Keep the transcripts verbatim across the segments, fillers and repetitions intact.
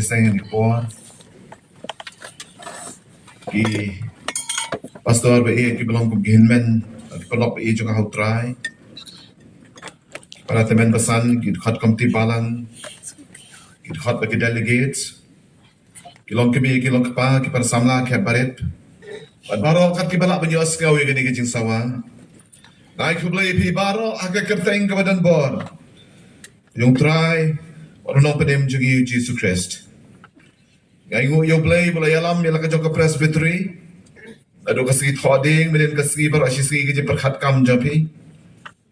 seng ni por. Ki pastor ba ïeit, ki ba long kum ki hynmen, ki paralok ba ïeit jong nga ha U Trai. Para tymmen basan, ki dkhot komiti balang, ki dkhot bad ki delegate, ki long kmie, ki long kpa, ki para samla, ki hep barit, bad baroh kat ki ba lah ban ïohsngew ïa kane ka jingsawa. Nga ai khublei ïa phi baroh ha ka kyrteng kaba don bor jong U Trai bad U Nongpynim jong ngi U Jisu Khrist. Nga ainguh ïa U Blei ba u la ïalam ïa la ka jong ka Presbytery naduh ka sngi Thohdieng, mynhynnin ka sngi baroh shi sngi ka jingpyrkhat kam jong phi.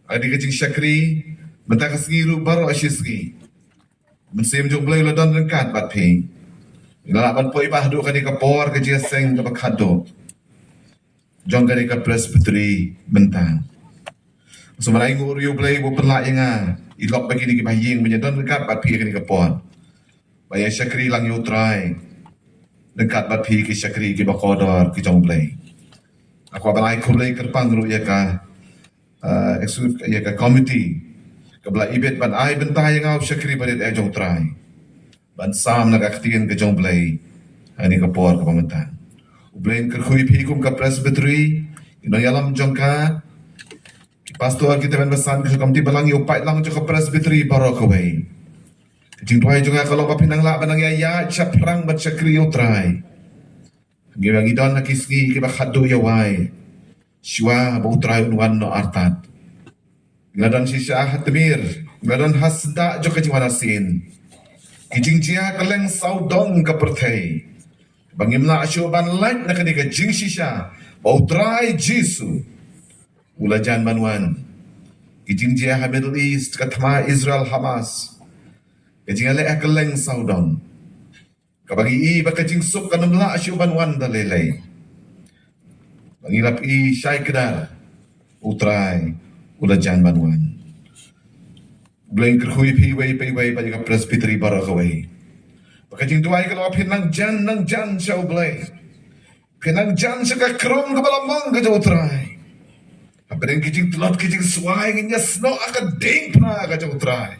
Ïa ka jingshakri mynta ka sngi ruh baroh shi sngi. Mynsiem jong U Blei u la don ryngkat bad phi. Ngi la lah ban poi bha haduh kane ka por, ka jingïaseng kaba khatduh jong kane ka Presbytery mynta. Sngewbha ainguh ruh ïa U Blei ba u pynlah ïa nga, i lok bad kine kiba ha ïing, ban ïadon ryngkat bad phi ha kane ka por, ban ïa shakri lang ïa U Trai ryngkat bad phi, ki shakri kiba kordor ki jong U Blei. Nga kwah ban ai khublei kyrpang ruh ïa ka, uh, executive, ïa ka komiti kaba la ibit ban ai bynta ïa nga, u shakri barit eh jong U Trai, ban sam na ka ktien ka jong U Blei ha kane ka por kaba mynta. U Blei un kyrkhu ïa phi kum ka Presbytery, ki nongïalam jong ka, ki pastor, ki tymmen basan, ki komiti balang, ïa u paidlang jong ka Presbytery baroh kawei. Ka jingduwai jong nga ka long ba phin nang lah ban nang ïaid shaphrang bad shakri ïa U Trai. Ngi, ngi don ha ki sngi kiba khatduh ïa wai shuwa ba U Trai un wan noh artat. Ngi la don shisha ha tmier, ngi la don ha sdang jong ka jingwan arsien. Ki jingjia kylleng sawdong ka pyrthei, ba ngim lah shuh ban lait na kane ka jingshisha ba U Trai Jisu u la jan ban wan. Ki jingjia ha Middle East, ka thma Israel Hamas, ka jingïaleh ha kylleng sawdong, kaba ngi i ba ka jingsuk kan ym lah shuh ban wan da lei lei. Ba ngi la pyni shai kdar U Trai u la jan ban wan. U Blei un kyrkhu ïa phi iwei pa iwei bad ïa ka Presbytery baroh kawei. Ba ka jingduwai ka long ba phin nang jan, nang jan sha U Blei. Phin nang jan sha ka krung kaba la mang ka jong U Trai. Hapdeng ki jingtlot ki jingswai, ngin ïasnoh ha ka diengphna ka jong U Trai.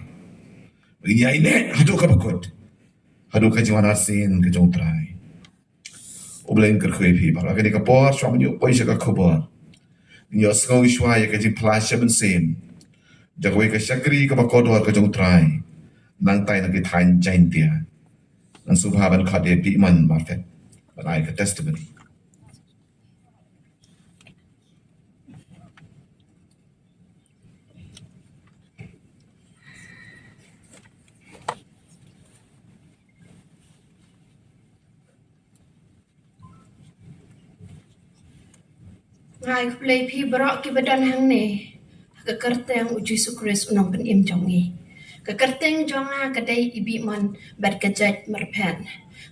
Ngin ïaineh haduh kaba kut, haduh ka jingwan arsien ka jong U Trai. U Blei un kyrkhu ïa phi baroh. Ha kane ka por, shuwa ban ïoh poi sha ka khubor, ngin ïohsngew shuwa ïa ka jingphla sha mynsiem jong kawei ka shakri kaba kordor ka jong U Trai, nangtai na ki thaiñ Jaintia. Ngan sngewbha ban khot ïa i Bihmon Marfet ban ai ka testimony. Nga ai khublei ïa phi baroh kiba don hangne ha ka kyrteng U Jisu Khrist U Nongpynim jong ngi. Ka kyrteng jong nga ka dei i Bihmon bad ka jait Marphet.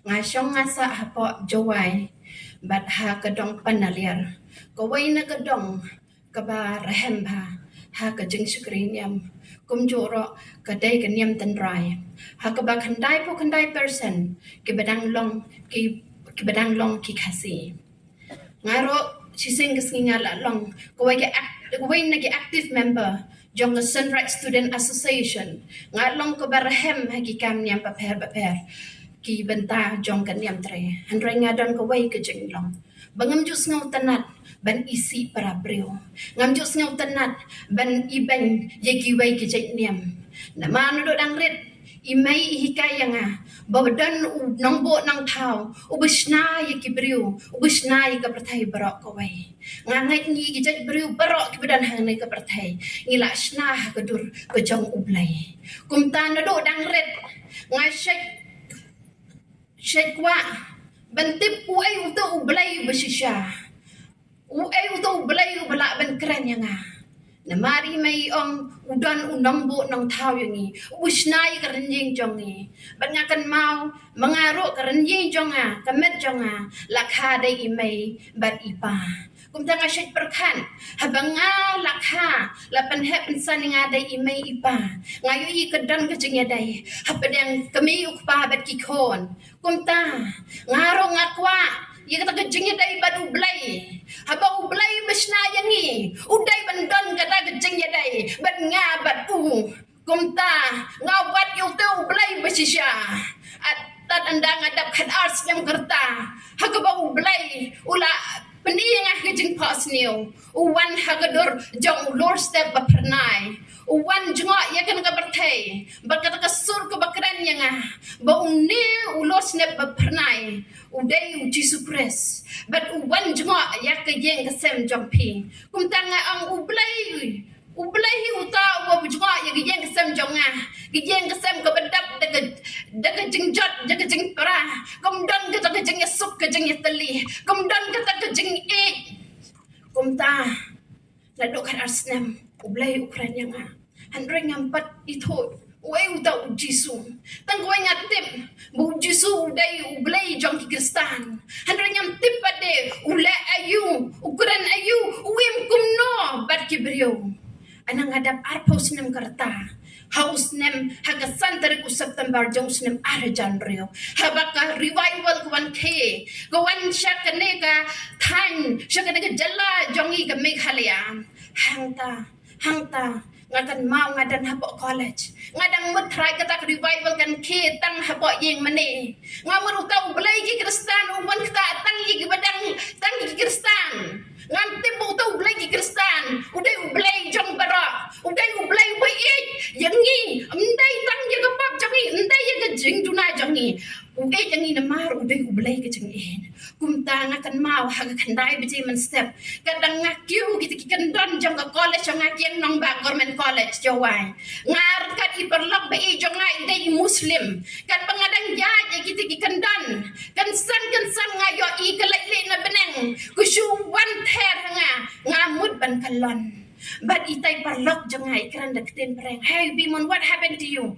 Nga shong nga sah hapoh Jowai bad ha ka dong Panaliar, kawei na ka dong kaba rhem bha ha ka jingshakri niam. Kumjuh ruh ka dei ka niam tynrai, ha kaba khyndai phew khyndai percent kiba dang long ki, kiba dang long ki Khasi. Nga ruh shisien ka sngi nga la long kawei ka act-, kawei na ki active member jong ka Sunrise Student Association. Nga long kaba rhem ha ki kam niam bapher bapher ki bynta jong ka niam tre. Hynrei nga don kawei ka jinglong ba ngam ju sngewtynnat ban isih para briew. Ngam ju sngewtynnat ban ibeiñ ïa kiwei ki jait niam. Namar naduh dang rit i mei i hikai ïa nga ba don u nongbuh nongthaw uba shna ïa ki briew, uba shna ïa ka pyrthei baroh kawei. Nga ngeit ngi ki jait briew baroh kiba don hangne ka pyrthei ngi la shna ha ka dur ka jong U Blei. Kumta naduh dang rit nga shet shet kwah ban tip uei uto U Blei ba shisha. Uei uto U Blei uba lah ban kren ïa nga. Namar i mei i ong u don u nongbuh nongthaw ïa ngi, u shna ïa ka rynïeng jong ngi. Bad nga kynmaw ma nga ruh ka rynïeng jong nga, ka met jong nga la kha da i mei bad i pa. Kumta nga shet pyrkhat haba nga la kha, la pynheh pynsan ïa nga da i mei i pa. Nga ïohi ka don ka jingïadei hapdeng kmie u kpa bad ki khun. Kumta nga ruh nga kwah ïa kata ka jingïadei bad U Blei. Haba U Blei ba shna ïa ngi u dei ban don kata ka jingïadei bad nga bad u. Kumta nga wad ïa uto U Blei ba shisha. At Tad ynda nga dap khat ar snem ka rta, ha kaba U Blei u la pyni ïa nga ha ka jingphohsniew. U wan ha ka dur jong u lor step ba phyrnai. U wan jngoh ïa kane ka pyrthei bad kata ka sur kaba kren ïa nga ba une u lor step ba phyrnai u dei U Jisu Khrist. Bad u wan jngoh ïa ka ïing ka sem jong phi. Kumta nga ong, U Blei, U Blei hi uta uba jngoh ïa ka ïing ka sem jong nga, ka ïing ka sem kaba dap da ka, da ka jingjot, da ka jingpra. Kam don kata ka jingïasuk, ka jingïatylli. Kam don kata ka jingïeit. Kumta naduh khat ar snem U Blei u kren ïa nga. Hynrei ngam pat ithuh uei uta U Jisu. Tang kawei nga tip ba U Jisu u dei U Blei jong ki Khristan. Hynrei ngam tip pat de u leh aïu, u kren aïu, u im kumno bad ki briew. Ynda nga dap arphew snem ka rta, ha u snem, ha ka san tarik u September jong u snem ar hajar hynriew, haba ka revival ka wan khie, ka wan sha kane ka thaiñ, sha kane ka jylla jong ngi ka Meghalaya. Hangta, hangta nga kynmaw nga don hapoh college. Nga dang mut thrai kata ka revival kan khie tang hapoh ïing mane. Nga mut uta U Blei ki Khristan u wan kata tang ïa kiba dang, tang ïa ki Khristan. Ngam tip ba uta U Blei ki Khristan u dei U Blei jong baroh. U dei U Blei uba ïeit ïa ngi. Ym dei tang ïa ka pop jong ngi, ym dei ïa ka jingduna jong ngi. U ïeit ïa ngi namar u dei U Blei ka jingïeit. Kumta nga kynmaw ha ka khyndai baje mynstep, katba nga kiew kita ki kyndon jong ka college jong nga, ki ïeng nongbah Government College Jowai. Nga ryngkat i paralok ba ïeit jong nga i dei i Muslim. Katba nga dang ïaid ïa kita ki kyndon, kynsan kynsan nga ïohi ka lait lieh na bneng ka shu wan ther ha nga. Nga mut ban kyllon. Bad itai paralok jong nga i kren da ka ktien Phareng, "Hey Bimon, what happened to you?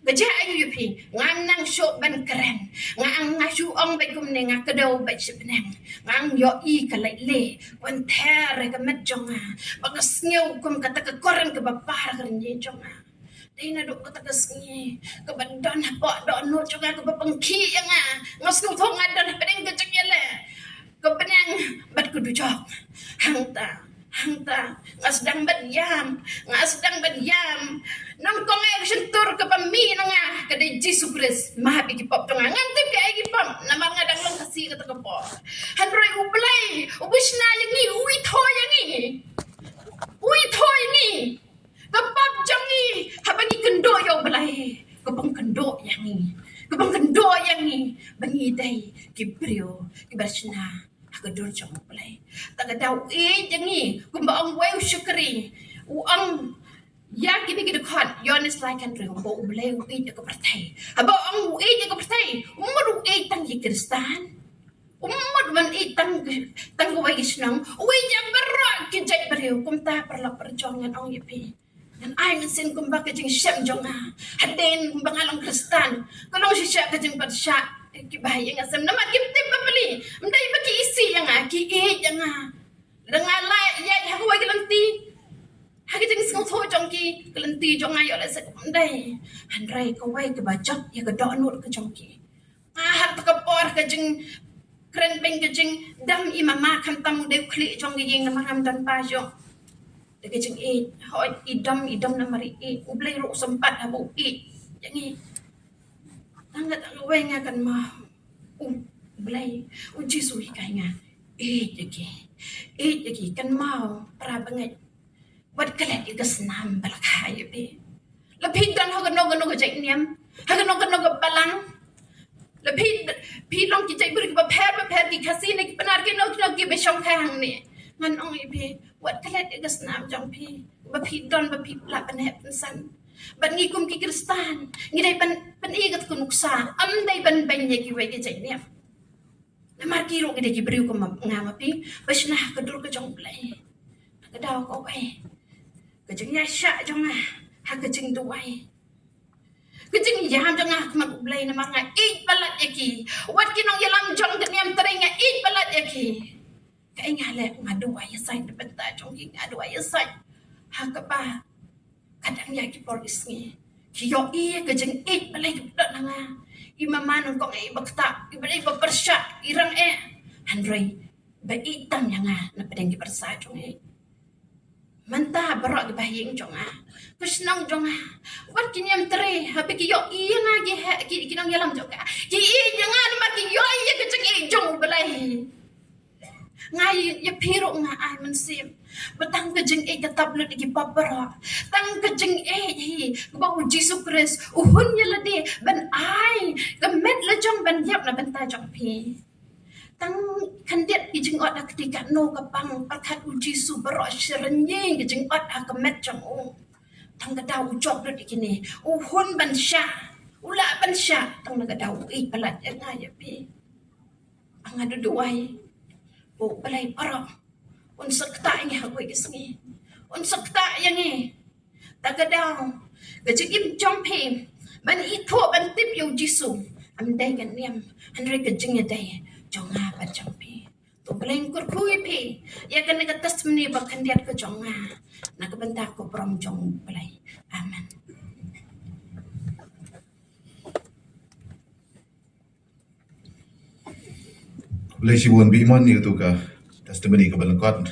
Ka jia aïu ïa phi?" Ngam nang shuh ban kren. Nga ang, nga shu ong beit kumne, nga kdew beit sha bneng. Nga ang ïohi ka lait lieh wan ther ha ka met jong nga. Ba nga sngew kum kata ka current kaba par ha ka rynïeng jong nga. Dei naduh kata ka sngi kaba don hapoh dohnud jong nga kaba pynkhih ïa nga. Nga sngewthuh nga don hapdeng ka jingïaleh ka bneng bad ka dujok. Hangta, hangta nga sdang ban ïam, nga sdang ban ïam. Nyngkong eh ka shyntur kaba mih na nga ka dei Jisu Khrist, map ïa ki pop jong nga. Ngam tip kaei ki pop namar nga dang long Khasi kata ka por. Hynrei U Blei uba shna ïa ngi u ithuh ïa ngi. U ithuh ïa ngi. Ka pop jong ngi, haba ngi kynduh ïa U Blei, ka pynkyndit ïa ngi, ka pynkyndit ïa ngi ba ngi dei ki briew kiba shna ha ka dur jong U Blei. Ta ka daw u ïeit ïa ngi, kumba ong uwei u shakri, u ong ïa kine ki dkhot, Ïoannis lai khyndai, ba U Blei u ïeit ïa ka pyrthei. Haba ong u ïeit ïa ka pyrthei, um mut u ïeit tang ïa ki Khristan. Um mut ban ïeit tang, tang kawei ka shnong, u ïeit ïa baroh ki jait briew. Kumta paralok parajong, ngan ong ïa phi, ngan ai mynsiem kumba ka jingshem jong nga hadien ba nga long Khristan ka long shisha ka jingpyrshah. Kiba ïeng ha sem namar kim tip ba pli, ym dei ba ki isih ïa nga, ki ïeit ïa nga. Lada nga la ïaid ha kawei ka lynti, ha ka jingsngewthuh jong ki, ka lynti jong nga ïoh lehse ym dei. Hynrei kawei kaba jop ïa ka dohnud ka jong ki. Nga ha kata ka por ka jingkren beiñ, ka jingdom i mama, khamtam u dei u khlieh jong ka ïing namar ngam don pa shuh. Da ka jingïeit, hooid i dom, i dom namar i ïeit. U Blei ruh u sympat haba u ïeit ïa ngi. Tang kata kawei nga kynmaw U Blei, U Jisu u hikai nga, ïeit ïa ki, ïeit ïa ki, kynmaw para bangeit. Wat klet ïa ka snam ba la kha ïa phi. La phi don ha kano kano ka jait niam, ha kano kano ka balang, la phi, phi long ki jait briew kiba pher bapher, ki Khasi ne ki Pnar, kino kino kiba shong kha hangne, ngan ong ïa phi, wat klet ïa ka snam jong phi ba phi don, ba phi lah ban heh pynsan. Bad ngi kum ki Khristan ngi dei ban pyni kata ka nuksa, ym dei ban beiñ ïa kiwei ki jait niam. Namar ki ruh ki dei ki briew kum nga ma phi ba shna ha ka dur ka jong U Blei. Ka daw kawei, ka jingïaishah jong nga ha ka jingduwai, ka jingïam jong nga ha khmat U Blei namar nga ïeit palat ïa ki. Wat ki nongïalam jong ka niam trei nga ïeit palat ïa ki. Kaei nga leh? Nga duwai ïasaid na bynta jong ki, nga duwai ïasaid ha kaba ka dang ïa ki por ki sngi. Ki ïohi ïa ka jingïeit balei ki pyndonkam ïa nga. I mama nyngkong eh iba ktah, iba dei ba pyrshah, i rang eh. Hynrei ba ïeit tam ïa nga na pdeng ki pyrsa jong ngi. Mynta baroh ki bahaïing jong nga, ka shnong jong nga, wat ki niam tre, haba ki ïohi ïa nga ki heh, ki, ki nongïalam jong ka, ki ïeit ïa nga namar ki ïohi ïa ka jingïeit jong U Blei. Nga ïa, ïa phi ruh nga ai mynsiem ba tang ka jingïeit ka tap lut ïa ki pop baroh. Tang ka jingïeit hi kaba U Jisu Khrist u hun ïa lade ban ai ka met la jong ban ïap na bynta jong phi. Tang khyndiat ki jingot ha kti katno ka pang, pyrkhat U Jisu baroh shi rynïeng ki jingot ha ka met jong u. Tang ka daw u jop lut ïa kine, u hun ban shah, u lah ban shah, tang na ka daw u ïeit palat ïa nga ïa phi. Nga duwai ba U Blei baroh un sa ktah ïa ngi ha kawei ka sngi, un sa ktah ïa ngi. Ta ka daw ka jingim jong phi ban ithuh ban tip ïa U Jisu, ym dei ka niam, hynrei ka jingïadei jong nga bad jong phi. To U Blei un kyrkhu ïa phi ïa kane ka testimony ba khyndiat ka jong nga na ka bynta ka burom jong U Blei. Amen. Blei shibun bad i mon ïa katu ka testimony kaba lyngkot.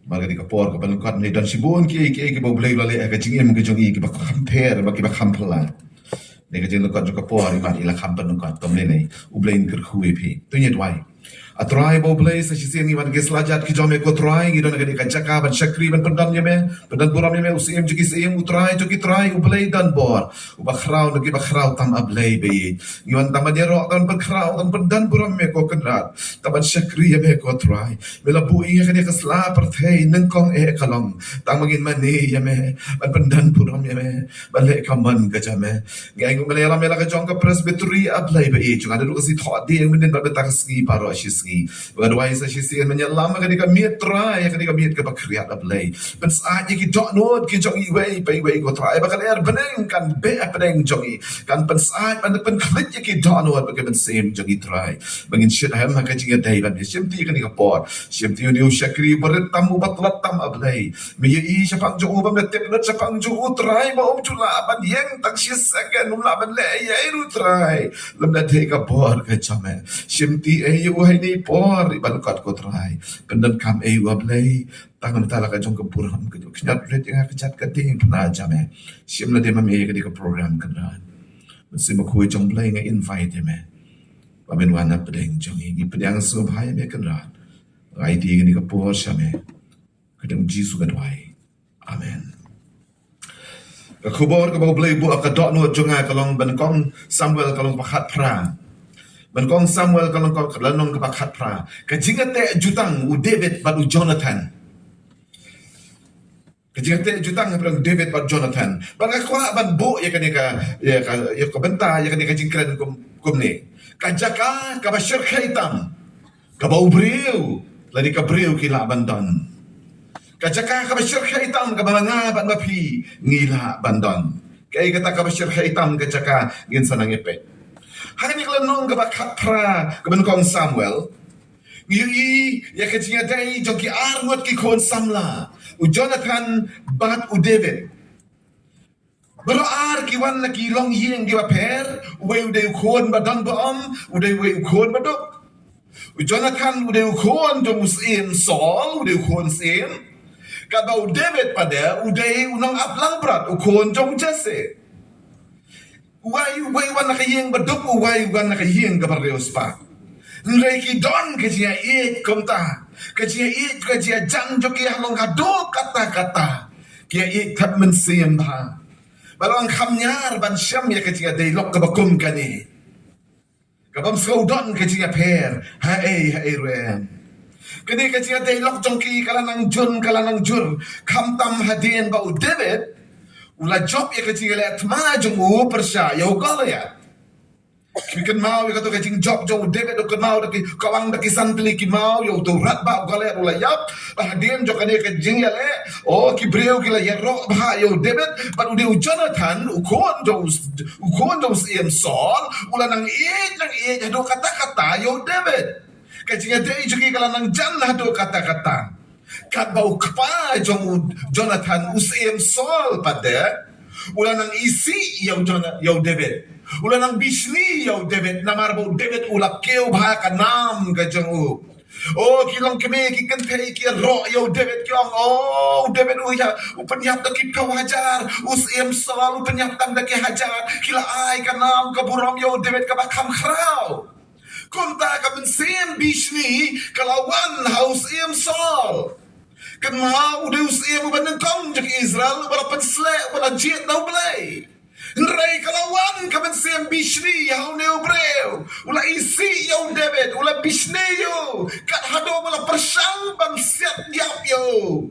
Mar kane ka por kaba lyngkot, ngi don shibun kiei kiei kiba U Blei u la leh ha ka jingim ka jong i, kiba kham pher bad kiba kham phylla. Ne ka jinglyngkot jong ka por i mar i la kham pynlyngkot. Te mynne U Blei un kyrkhu ïa phi. To ngin duwai. A Trai ba U Blei, sa shisien ngi wan ki slajat ki jong me ko Trai, ngi don ha kane ka jaka ban shakri ban pyndon ïa me, pyndon burom ïa me, u Syiem jong ki syiem, u Trai jong ki trai, U Blei donbor, uba khraw na kiba khraw tam, A Blei ba ïeit. Ngi wan tang ban ïaroh, tang ban pynkhraw, tang ban pyndon burom ïa me ko Kynrad, tang ban shakri ïa me ko Trai. Me la buh ïa ngi ha kane ka sla pyrthei nyngkong eh ka long tang ba ngin mane ïa me, ban pyndon burom ïa me, ban leh ka mon ka jong me. Ngi ai nguh ngi la ïalam ïa la ka jong ka Presbytery, A Blei ba ïeit jong nga, naduh ka sngi Thohdieng mynnin bad mynta ka sngi baroh shi sngi. Ba nga duwai sa shisien men ïalam ha kane ka miet Trai, ha kane ka miet kaba khriat, A Blei. Pynsyaid ïa ki dohnud ki jong iwei pa iwei ko Trai, ba ka lyer bneng kan beh ha pdeng jong i, kan pynsyaid ban pynkhlieh ïa ki dohnud bad ki mynsiem jong i Trai. Ba ngin shit ha ka jingïadei bad me. Shim ti kane ka por, shim ti une u shakri uba rit tam, uba tlot tam, A Blei. Me ïohi shaphang jong u, ba me tip lut shaphang jong u Trai, ba um ju lah ban ïeng tang shi second, um lah ban leh ei ei ruh Trai. Lymda dei ka bor ka jong me. Shim ti ei ïa u ha ine i por iba lyngkot ko Trai. Pyndonkam ei u, A Blei. Tang mynta la ka jong ka burom ka jong, kynjat rit ïa nga ka jait ka diengphna jong me. Shim lade ma me ïa kane ka program Kynrad. Mynsiem Bakhuid jong U Blei, nga invite ïa me ba men wan ha pdeng jong ngi. Ngi pdiang sngewbha ïa me Kynrad. Nga aiti kane ka por sha me. Ka kyrteng U Jisu nga duwai. Amen. Ka khubor kaba U Blei buh ha ka dohnud jong nga ka long ba nyngkong Samuel ka lynnong kaba khatphra. Ba nyngkong Samuel ka lynnong, ka lynnong kaba khatphra. Ka jingïateh jutang u David bad u Jonathan. Ka jingïateh jutang hapdeng u David bad Jonathan. Bad nga kwah ban buh ïa kane ka, ïa ka, ïa ka bynta, ïa kane ka jingkren kum, kumne. Ka jaka kaba shyrkhei tam, kaba u briew lane ka briew ki lah ban don. Ka jaka kaba shyrkhei tam, kaba ma nga bad ma phi ngi lah ban don. Kaei kata kaba shyrkhei tam ka jaka, ngin sa nang ïa peit. Ha kane ka lynnong kaba khatphra kaba nyngkong Samuel, ngi ïohi ïa ka jingïadei jong ki arngut ki khun samla, u Jonathan bad u David. Baroh ar ki wan na ki longïing kiba pher, uwei u dei u khun ba don ba ym, u dei uwei u khun ba duk. U Jonathan u dei u khun jong u syiem Saul, u dei u khun syiem. Katba u David pat de, u dei u nongap langbrot, u khun jong u Jesse. Uwei, uwei u wan na ka ïing ba duk, uwei u wan na ka ïing kaba riewspah. Hynrei ki don ka jingïaieit kumta. Ka jingïaieit, ka jingïajan jong ki ha long haduh katta katta. Ki ïaieit thep mynsiem bha. Ba long kham ñiar ban shem ïa ka jingïadei lok kaba kum kane. Kaba ym sngewdon ka jingïapher ha ei ha ei ruh em. Kane ka jingïadei lok jong ki ka la nang jur, ka la nang jur. Khamtam hadien ba u David u la jop ïa ka jingïaleh thma jong u pyrshah ïa u Goliath. Ki kynmaw ïa kato ka jingjop jong u David, u kynmaw da ki kawang da ki san tylli ki maw ïa uto u rangbah u Goliath u la ïap. Bad hadien jong kane ka jingïaleh, o, ki briew ki la ïaroh bha ïa u David. Bad u dei u Jonathan, u khun jong u, u khun jong u syiem Saul, u la nang ïeit, nang ïeit haduh katta katta ïa u David. Ka jingïadei jong ki ka la nang jan haduh katta katta. Katba u kpa jong u Jonathan, u syiem Saul pat de, u la nang isih ïa u Jona-, ïa u David. U la nang bishni ïa u David, namar ba u David u la kiew bha ka nam ka jong u. O ki longkmie ki kynthei ki ïaroh ïa u David ki ong, o u David u ïa u pynïap da ki phew hajar, u syiem Saul u pynïap tang da ki hajar, ki la ai ka nam ka burom ïa u David kaba kham khraw. Kumta ka mynsiem bishni ka la wan ha u syiem Saul. Kynmaw u dei u syiem uba nyngkong jong ki Israel uba la pynsleh uba la jied da u Blei. Hynrei ka la wan ka mynsiem bishni ha une u briew. U la isih ïa u David, u la bishni ïa u. Kat haduh ba la pyrshang ban siat ïap ïa u.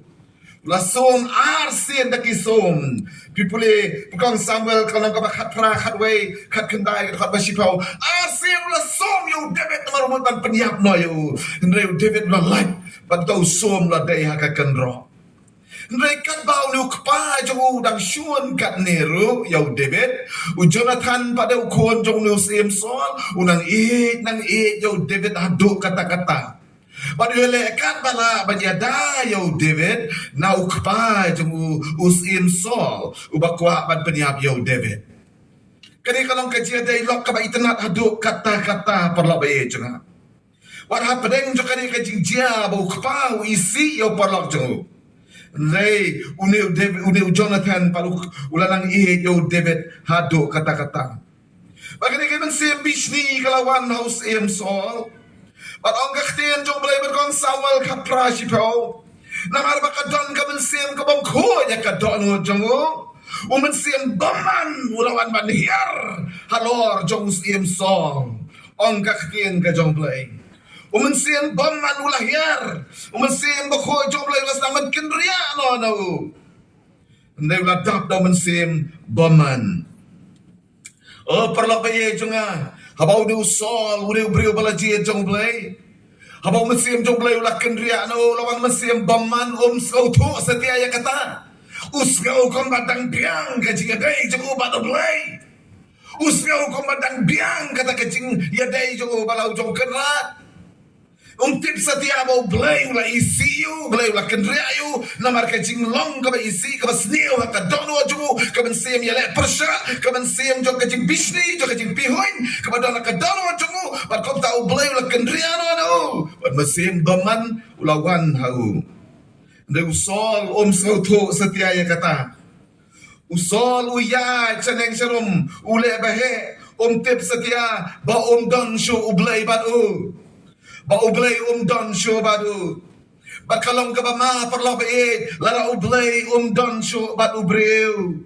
U la sum ar sien da ki sum. Phi pule, Kong Samuel, ka lynnong kaba khatphra, khatwei, khatkhyndai, khatba shiphew. Ar sien u la sum ïa u David namar u mut ban pynïap noh ïa u. Hynrei u David u la lait, bad uta u sum u la dei ha ka kynroh. Hynrei katba une u kpa jong u dang shun katne ruh ïa u David, u Jonathan pat u khun jong une u syiem Saul, u nang ïeit, nang ïeit ïa u David haduh katta katta. Bad u ïaleh katba lah ban ïada ïa u David na u kpa jong u, u syiem Saul, uba kwah ban pynïap ïa u David. Kane ka long ka jingïadei lok kaba itynnad haduh katta katta, paralok ba ïeit jong nga. Wat hapdeng jong kane ka jingjia ba u kpa u isih ïa u paralok jong u, hynrei une u David, une u Jonathan pat u, u la nang ïeit ïa u David haduh katta katta. Bad kane ka mynsiem bishni ka la wan ha u syiem Saul. Bad ong ka ktien jong u Blei bad Kong Samuel khatphra shiphew. Namar ba ka don ka mynsiem ka bym khuid ha ka dohnud jong u. U mynsiem bymman u la wan ban hiar halor jong u syiem Saul. Ong ka ktien ka jong u Blei. U mynsiem bymman u la hiar. U mynsiem bakhuid jong u Blei u la sdang ban kynriah noh na u. Hynrei u la dap da u mynsiem bymman. O paralok ba ïeit jong nga, haba une u Saul, une u briew ba la jied jong u Blei, haba u mynsiem jong u Blei u la kynriah na u, u la wan mynsiem bymman, um sngewthuh satia ïa kata. U sngew kumba dang biang ka jingïadei jong u bad u Blei. U sngew kumba dang biang kata ka jingïadei jong u bad la u jong u kynrad. Um tip satia ba u Blei u la isih ïa u, u Blei u la kynriah ïa u, namar ka jinglong kaba isih, kaba sniew ha ka dohnud jong u, ka mynsiem ïaleh pyrshah, ka mynsiem jong ka jingbishni, jong ka jingpihuiñ, kaba don ha ka dohnud jong u, bad kumta u Blei u la kynriah noh na u. Bad mynsiem bymman u la wan ha u. Hynrei u Saul um sngewthuh satia ïa kata. U Saul u ïaid shaneng sharum, u leh ba heh, um tip satia ba um don shuh u Blei bad u. Ba u Blei um don shuh bad u. Bad ka long kaba ma paralok ba ïeit, lada u Blei um don shuh bad u briew.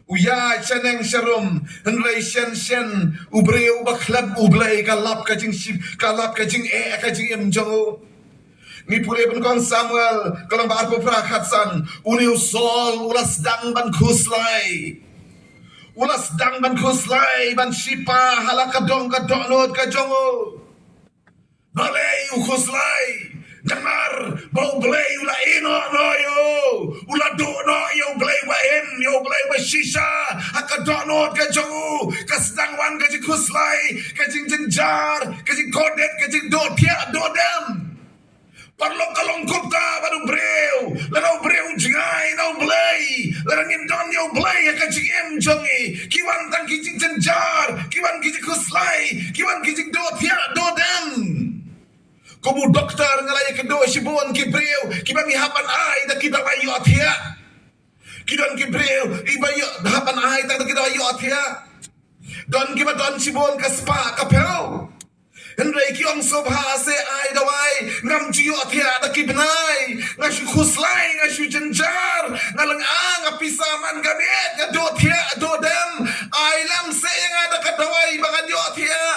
U ïaid shaneng sharum, hynrei shen shen, u briew ba khlem u Blei ka lap ka jingshit, ka lap ka jingeh, ka jingim jong u. Ngi pule Bun Kong Samuel, ka lynnong ba arphew phra khatsan, une u Saul, u la sdang ban khuslai. U la sdang ban khuslai, ban shipa, ha la ka dong ka dohnud ka jong u. Balei u khuslai? Namar ba u Blei u la ïehnoh noh ïa u. U la duh noh ïa u Blei ba im, ïa u Blei ba shisha. Ha ka dohnud ka jong u, ka sdang wan ka jingkhuslai, ka jingjynjar, ka jingkordit, ka jingduh thiah duh dem. Paralok, ka long kumta bad u briew. Lada u briew u jngai na u Blei, lada ngim don ïa u Blei ha ka jingim jong ngi, ki wan tang ki jingjynjar, ki wan ki jingkhuslai, ki wan ki jingduh thiah duh dem. Kum u doktor nga la ïakynduh shibun ki briew kiba ngi hap ban ai da ki dawai ïohthiah. Ki don ki briew kiba ïoh, hap ban ai tang da ki dawai ïohthiah. Don kiba don shibun ka spah ka phew. Hynrei ki ong sngewbha se ai dawai, ngam ju ïohthiah da ki bnai, nga shu khuslai, nga shu jynjar, nga lynga, nga pisa man ka miet, nga duh thiah duh dem, ai lem se ïa nga da ka dawai ba ngan ïohthiah.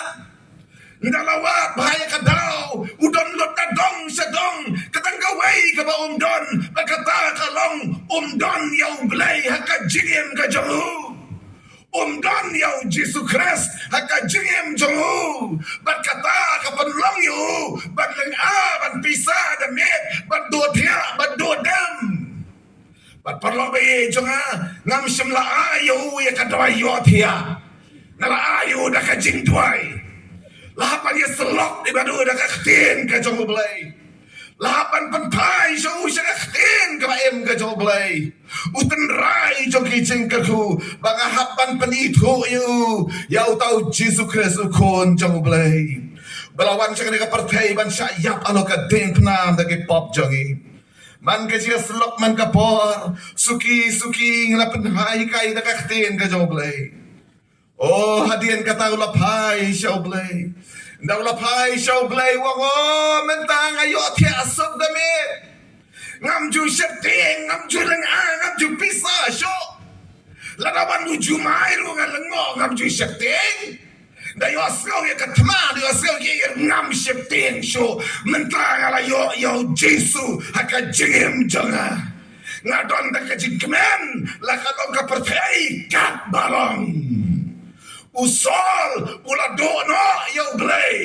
Nga la wad bha ïa ka daw, u don lut na dong sha dong, ka tang kawei kaba um don, bad kata ka long um don ïa u Blei ha ka jingim ka jong u. Um don ïa u Jisu Khrist ha ka jingim jong u. Bad kata ka pynlong ïa u ban lynga, ban pisa da miet, ban duh thiah, ban duh dem. Bad paralok ba ïeit jong nga, ngam shym la ai ïa u ïa ka dawai ïohthiah. Nga la ai ïa u da ka jingduwai. La hap ban ïasyllok ïa u da ka ktien ka jong u Blei. La hap ban pynphai sha u sha ka ktien kaba im ka jong u Blei. U tynrai jong ki jingkyrkhu, ba nga hap ban pynithuh ïa u, ïa uta u Jisu Khrist u Khun jong u Blei. ba la wan sha kane ka pyrthei ban shah ïap halor ka diengphna da ki pop jong ngi. Man ka jingïasyllok man ka por, suki suki ngi la pynhikai da ka ktien ka jong U Blei. O, hadien kata u la phai sha U Blei. Nda u la phai sha U Blei u ong, o, mynta nga ïohthiah suk da me. Ngam ju sheptieng, ngam ju lynga, ngam ju pisa shuh. Lada wan u jumai ruh nga lyngngoh, ngam ju sheptieng. Nda ïohsngew ïa ka thma, nda ïohsngew ïa ka ïing, ngam sheptieng shuh. Mynta nga la ïoh ïa U Jisu ha ka jingim jong nga. Nga don da ka jingkmen la ka long ka pyrthei kat ba long. U Saul u la duh noh ïa U Blei.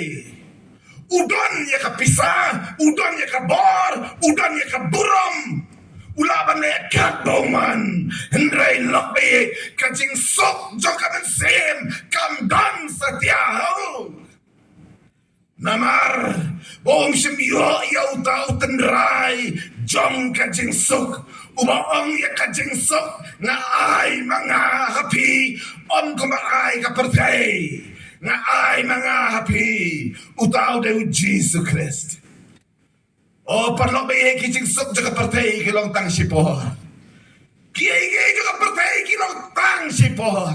U don ïa ka pisa, u don ïa ka bor, u don ïa ka burom. U lah ban leh kat ba u mon. Hynrei lok beit, ka jingsuk jong ka mynsiem kam don satia ha u. Namar ba um shym ïoh ïa uta u tynrai jong ka jingsuk, uba ong ïa ka jingsuk, nga ai ma nga ha phi, ym kumba ai ka pyrthei. Nga ai ma nga ha phi, uta u dei U Jisu Khrist. O paralok, ba ïa ki jingsuk jong ka pyrthei ki long tang shipor. Kiei kiei jong ka pyrthei ki long tang shipor.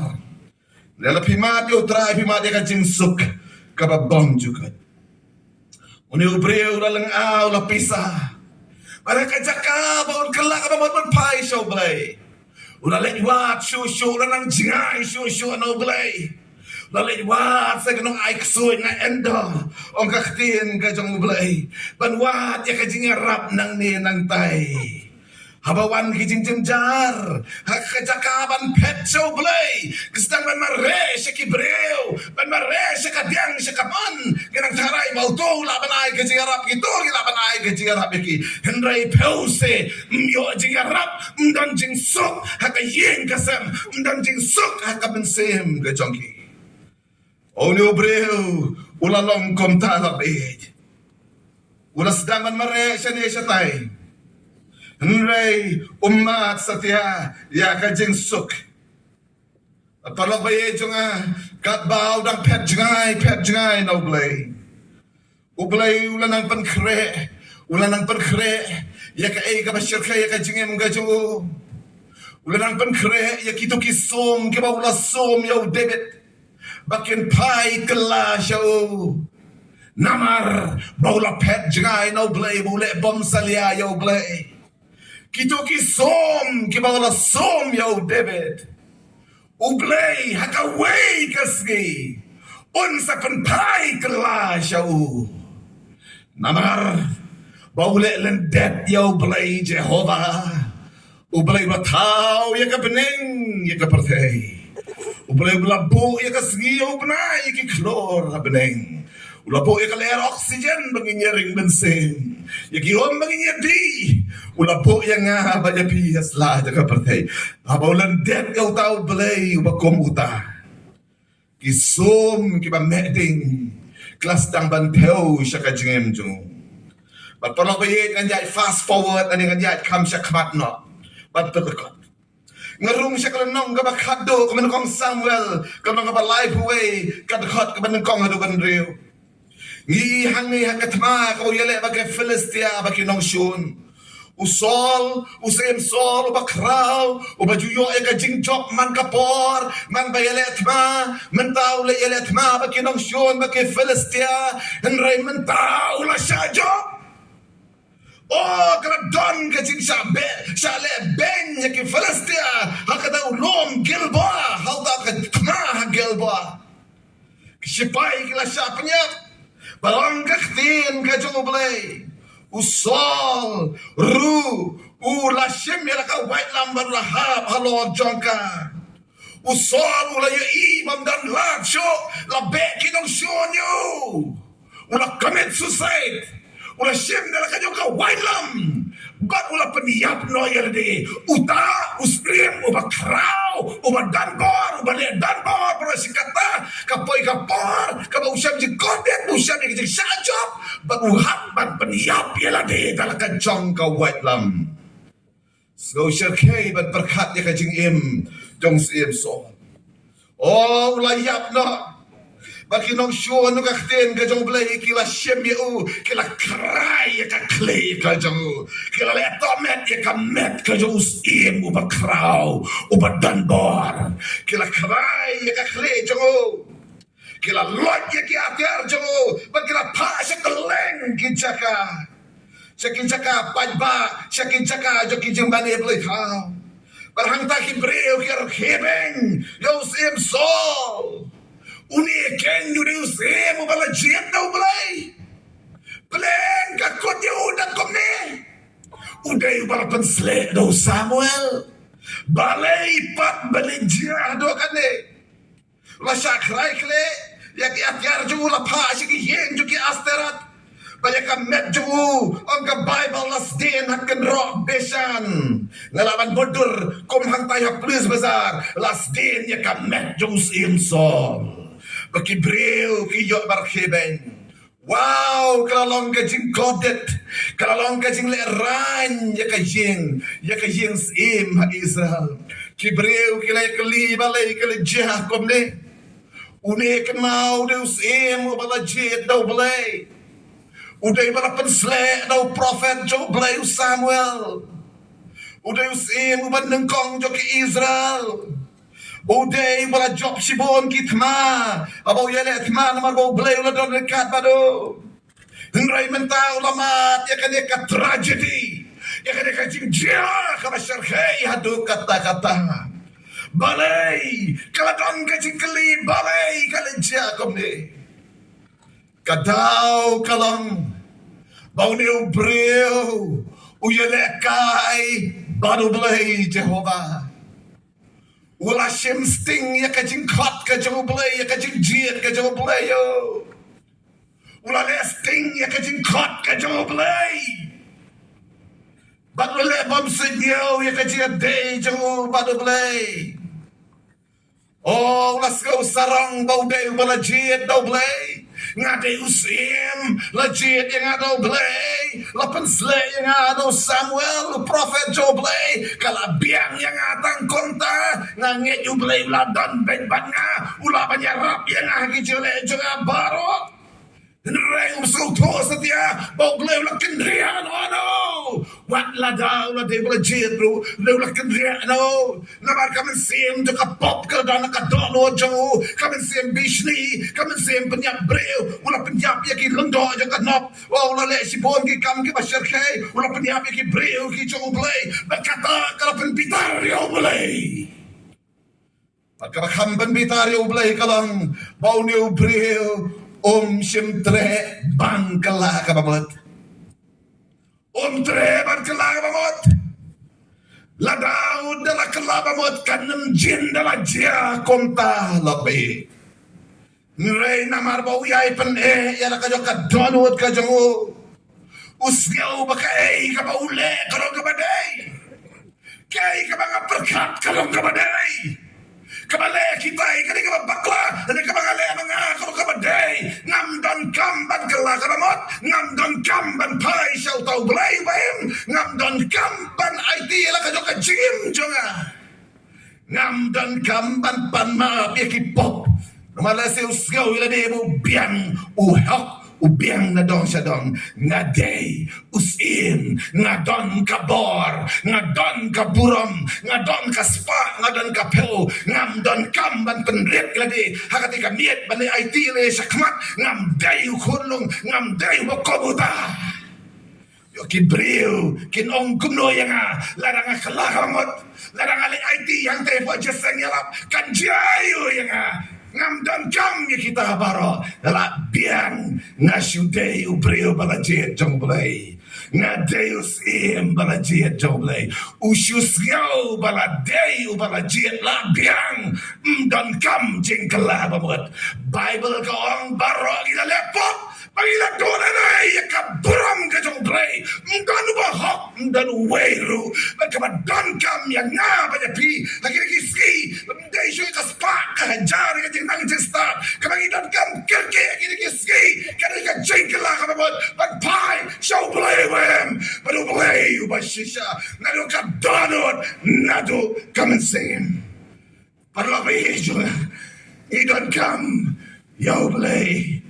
Lada phi mad ïa U Trai, phi mad ïa ka jingsuk kaba bym ju kut. Une u briew u la lynga, u la pisa. Bad ha ka jaka ba un kylla kaba mut ban phai sha U Blei, u la leit wad shuh shuh, u la nang jngai shuh shuh na U Blei. U la leit wad sa ki nongai ksuid na Endor, ong ka ktien ka jong U Blei, ban wad ïa ka jingïarap nangne nangtai. Haba wan ki jingjynjar ha ka jaka ban phet sha U Blei, ki sdang ban mareh sha ki briew, ban mareh sha ka diang sha ka mon. Ki nang tharai ba uto u lah ban ai ka jingïarap, kito ki lah ban ai ka jingïarap ïa ki. Hynrei phewse, ym ïoh jingïarap, ym don jingsuk ha ka ïing ka sem, ym don jingsuk ha ka mynsiem ka jong ki. Une u briew u la long kumta, lok beit. U la sdang ban mareh shane shatai, hynrei um mad satia ïa ka jingsuk. Paralok ba ïeit jong nga, katba u dang phet jngai, phet jngai na U Blei, U Blei u la nang pynkhreh, u la nang pynkhreh ïa kaei kaba shyrkhei ïa ka jingim ka jong u. U la nang pynkhreh ïa kito ki sum kiba u la sum ïa u David ba kin phai kylla sha u. Namar ba u la phet jngai na U Blei, ba u leh bymsalia ïa U Blei. Kito ki sum kiba u la sum ïa u David, U Blei ha kawei ka sngi un sa pynphai kylla sha u. Namar ba u leh lyndet ïa U Blei Jehobah, U Blei uba thaw ïa ka bneng ïa ka pyrthei. U Blei uba la buh ïa ka sngi, ïa u bnai, ïa ki khlur ha bneng. U la buh ïa ka lyer oxygen ba ngin ïa ring mynsiem, ïa ki um ba ngin ïa dih. U la buh ïa nga bad ïa phi ha sla jong ka pyrthei. Haba u lyndet ïa uta U Blei uba kum uta, ki sum kiba meh ding ki la sdang ban thew sha ka jingim jong u. Bad paralok ba ïeit, ngan ïaid fast forward, ngan ïaid kham sha khmat noh ban pynlyngkot. Nga rung sha ka lynnong kaba khatduh, ka mut nyngkong Samuel, ka lynnong kaba laiphew wei, ka dkhot kaba nyngkong haduh kaba hynriew. Ngi hangne ha ka thma kaba u ïaleh bad ki Philistia, bad ki nongshun. U Saul, u syiem Saul uba khraw, uba ju ïoh ïa ka jingjop man ka por, man ba ïaleh thma, mynta u leit ïaleh thma bad ki nongshun, bad ki Philistia. Hynrei mynta u la shah jop. O, ka la don ka jingshah beh, shah leh beiñ ïa ki Philistia ha kata u lum Gilboa, ha uta ka thma ha Gilboa. Ki shipai ki la shah pynïap. Bad ong ka ktien ka jong U Blei, u Saul ruh u la shim ïa la ka waitlam bad u la hap halor jong ka. U Saul u la ïohi bym don lad shuh, la beh ki nongshun ïa u. U la commit suicide. U la shim da la ka jong ka waitlam bad u la pynïap noh ïa lade. Uta u syiem uba khraw, uba don bor, uba leh don bor, bad u la shim kata ka poi ka por kaba u shem jingkordit, u shem ïa ka jingshah jop, bad u hap ban pynïap ïa lade da la ka jong ka waitlam. Sngewsih khie ban pyrkhat ïa ka jingim jong u syiem Saul. O, u la ïap noh. Ba ki nongshun ka ktien ka jong U Blei ki la shim ïa u, ki la khrai ïa ka khlieh ka jong u, ki la leh tohmet ïa ka met ka jong u syiem uba khraw, uba donbor. Ki la khrai ïa ka khlieh jong u. Ki la loit ïa ki atiar jong u, bad ki la phah sha kylleng ki jaka. Sha ki jaka paidbah, sha ki jaka jong ki jingmane blei thaw. Bad hangta ki briew ki rkhie beiñ ïa u syiem Saul. Une keiñ u dei u syiem uba la jied da U Blei. Pynlong ka kut ïa u da kumne. U dei uba la pynsleh da u Samuel. Balei pat ba la jia haduh kane? La shah khrai khlieh ïa ki atiar jong u, la phah sha ki ïing jong ki Asterat. Bad ïa ka met jong u, ong ka Baibl, la sdien ha kynroh Beshan. Nga lah ban bud dur kum hangtai ha Police Bazar, la sdien ïa ka met jong u syiem Saul. Ba ki briew ki ïoh ban rkhie beiñ. Wow, ka la long ka jingkordit, ka la long ka jinglehrain ïa ka ïing, ïa ka ïing syiem ha Israel. Ki briew ki la ïakylli, balei ka la jia kumne? Une kynmaw u dei u syiem uba la jied da U Blei. U dei uba la pynsleh da u prophet jong U Blei u Samuel. U dei u syiem uba nyngkong jong ki Israel. U dei uba la jop shibun ki thma haba u ïaleh thma namar ba U Blei u la don ryngkat bad u. Hynrei mynta u la mad ïa kane ka tragedy, ïa kane ka jingjia kaba shyrkhei haduh katta katta. Balei? Ka la don ka jingkylli, balei ka la jia kumne? Ka daw ka long ba une u briew u ïalehkai bad U Blei Jehobah. U la shim sting ïa ka jingkhot ka jong U Blei, ïa ka jingjied ka jong U Blei, ïoh. U la leh sting ïa ka jingkhot ka jong U Blei. Bad u la leh bymsuidñiew ïa ka jingïadei jong u bad U Blei. Oh, u la sngew sarong ba u dei uba la jied da U Blei. Nga dei u syiem, la jied ïa nga da U Blei, la pynsleh ïa nga da u Samuel, u prophet jong U Blei, ka la biang ïa nga tang kumta. Nga ngeit U Blei u la don beit bad nga, u lah ban ïarap ïa nga ha ki jingleh jong nga baroh. Hynrei um sngewthuh satia ba U Blei u la kynriah noh, noh. Wat lada u la dei uba la jied ruh, u la kynriah noh. Namar ka mynsiem jong ka pop ka la don ha ka dohnud jong u, ka mynsiem bishni, ka mynsiem pynïap briew, u la pynïap ïa ki lyngdoh jong ka nop. Oh, u la leh shibun ki kam kiba shyrkhei, u la pynïap ïa ki briew ki jong U Blei. Bad kata ka la pynbitar ïa U Blei. Bad kaba kham pynbitar ïa U Blei ka long ba une u briew um shym treh ban kylla kaba mut. Um treh ban kylla kaba mut. Lada u da la kylla ba mut kan ym jin da la jia kumta la phi. Hynrei namar ba u ïai pyneh ïa la ka jong ka dohnud ka jong u, u sngew ba kaei kaba u leh ka long kaba dei. Kaei kaba nga pyrkhat ka long kaba dei. Kaba leh kitai ka dei kaba bakla, lane kaba nga leh ma nga ka long kaba dei. Ngam donkam ban kylla kaba mut, ngam donkam ban phai sha uta U Blei uba im, ngam donkam ban aiti ïa la ka jong ka jingim jong nga. Ngam donkam ban pan map ïa ki pop. Namar lehse u sngew ïa lade ba u biang, u hok, u biang na dong sha dong. Nga dei u syiem, nga don ka bor, nga don ka burom, nga don ka spah, nga don ka phew. Ngam donkam ban pynrit ïa lade ha kata ka miet ban aiti ïa lade shakhmat. Ngam dei u khunlung, ngam dei u ba kum uta. Ïoh ki briew kin ong kumno ïa nga, lada nga kylla kaba mut, lada nga leit aiti hangtei hapoh jingïalap, kan jia aïu ïa nga? Ngam donkam ïa kita baroh. Nga la biang, nga shu dei u briew ba la jied jong U Blei. Nga dei u syiem ba la jied jong U Blei. U shu sngew ba la dei uba la jied, la biang, ym donkam jingkylla ba mut. Baibl ka ong baroh ngi la leh pop, ba ngi la duh nangne ïa ka burom ka jong U Blei. Ym don uba hok, ym don uwei ruh. Bad kaba donkam ïa nga bad ïa phi ha kine ki sngi, ym dei shuh ka spah, ka hajar, ka jingnang jingstad. Kaba ngi donkam kyrkieh ha kine ki sngi ka dei ka jingkylla kaba mut ban phai sha U Blei uba im, bad U Blei uba shisha, naduh ka dohnud, naduh ka mynsiem. Paralok ba ïeit jong nga, ngi donkam Ïa U Blei.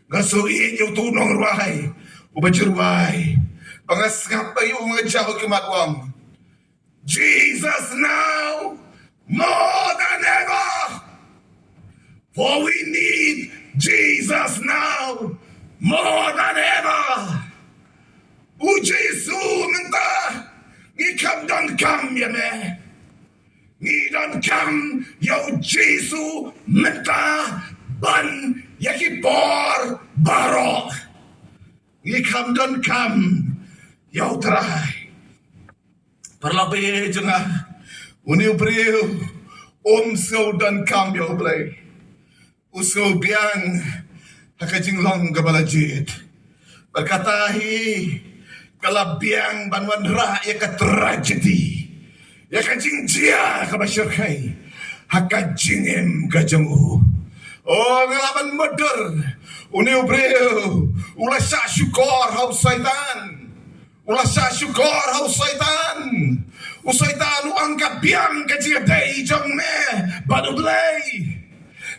Nga shu ïeit ïa utu u nongrwai uba ju rwai. Ba nga sngap ïa u, nga jaw ki mat, u ong, "Jesus now more than ever. For we need Jesus now more than ever." U Jisu mynta, ngi kham donkam ïa me. Ngi donkam ïa U Jisu mynta ban ïa ki por baroh. Ngi kham donkam ïa U Trai. Paralok ba ïeit jong nga, une u briew um sngew donkam ïa U Blei. U sngew biang ha ka jinglong kaba la jied. Bad kata hi ka la biang ban wanrah ïa ka tragedy, ïa ka jingjia kaba shyrkhei ha ka jingim ka jong u. Oh, nga lah ban mutdur. Une u briew u la shah shukor ha u Soitan. U la shah shukor ha u Soitan. U Soitan u ong, ka biang ka jingïadei jong me bad U Blei.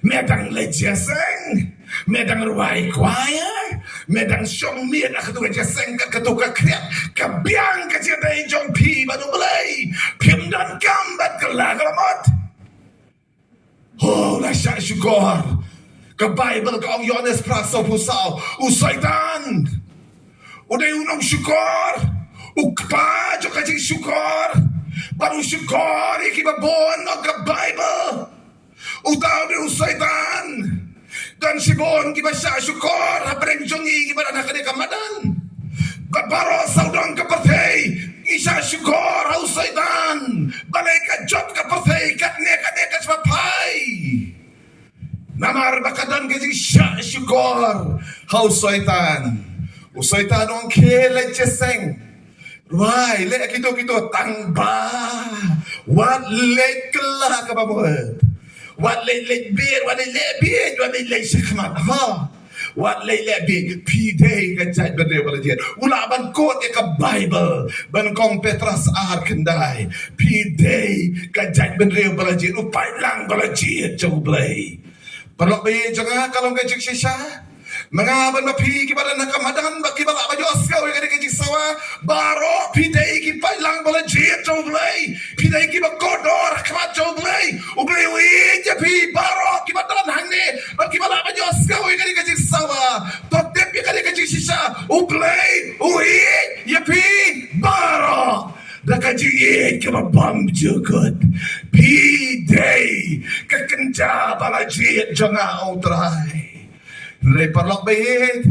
Me dang leit jingïaseng, me dang rwai choir, me dang shong miet ha katu ka jingïaseng, ha katu ka khriat. Ka biang ka jingïadei jong phi bad U Blei. Phim donkam ban kylla ka la mut. Oh, la shah shukor. Ka Baibl ka ong, Ïoannis phra, saw phew saw, u Soitan u dei u nongshukor, u kpa jong ka jingshukor. Bad u shukor ïa kiba bun, ong ka Baibl. Uta u dei u Soitan. Don shibun kiba shah shukor hapdeng jong ngi kiba don ha kane ka madan. Bad baroh sawdong ka pyrthei ngi shah shukor ha u Soitan. Balei ka jot ka pyrthei katne katne ka jubab phai? Namar ba ka don ka jingshah shukor ha u Soitan. U Soitan u ong, khie leit jingïaseng. Rwai, leh kito kito, tang ba wat leh kylla kaba mut. Wat leh leh bieit, wat leh leh bieit, wat leh leh shakhmat. Ha. Wat leh leh bieit, phi dei ka jaitbynriew ba la jied. U lah ban quote ïa ka Baibl, ba nyngkong Petros ar khyndai. Phi dei ka jaitbynriew ba la jied, u paidlang ba la jied jong U Blei. Paralok ba ïeit jong nga, ka long ka jingshisha. Ma nga bad ma phi kiba don ha ka madan, bad kiba lah ban ïohsngew ïa kane ka jingsawa, baroh phi dei ki paidlang ba la jied jong U Blei. Phi dei kiba kordor ha khmat jong U Blei. U Blei u ïeit ïa phi baroh kiba don hangne bad kiba lah ban ïohsngew ïa kane ka jingsawa. To tip ïa kane ka jingshisha, U Blei u ïeit ïa phi baroh. Da ka jingïeit kaba bymjukut, phi dei ka kynja ba la jied jong nga, ong U Trai. Hynrei paralok ba ïeit,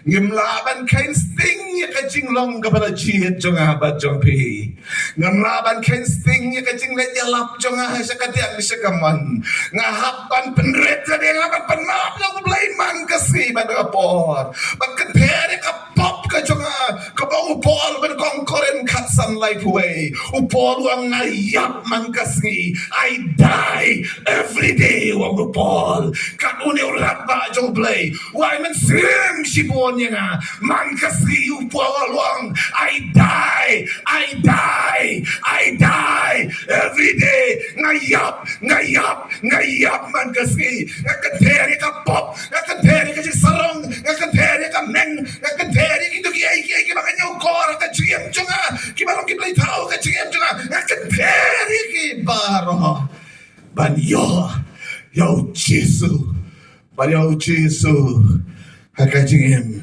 ngim lah ban kheiñ sting ïa ka jinglong kaba la jied jong nga bad jong phi. Ngim lah ban kheiñ sting ïa ka jingleit ïalap jong nga sha kadiang sha kamon. Nga hap ban pynrit, nga hap ban pynmap ïa U Blei man ka sngi man ka por. Ban kynther ïa ka pop ka jong nga, kaba u Paul ba nyngkong Korinth khatsan laiphew wei. U Paul u ong, nga ïap man ka sngi. I die every day, u ong u Paul. Kat une u rangbah jong U Blei u ai mynsiem shibun ïa nga. Man ka sngi u Paul u ong, I die, I die, I die every day. Nga ïap, nga ïap, nga ïap man ka sngi. Nga kynther ïa ka pop, nga kynther ïa ka jingsarong, nga kynther ïa ka meng, nga kynther ïa kito kiei kiei kiba nga ñiewkor ha ka jingim jong nga, kiba long ki blei thaw ha ka jingim jong nga. Nga kynther ïa ki baroh ban ïoh ïa U Jisu, ban ïoh ïa U Jisu ha ka jingim.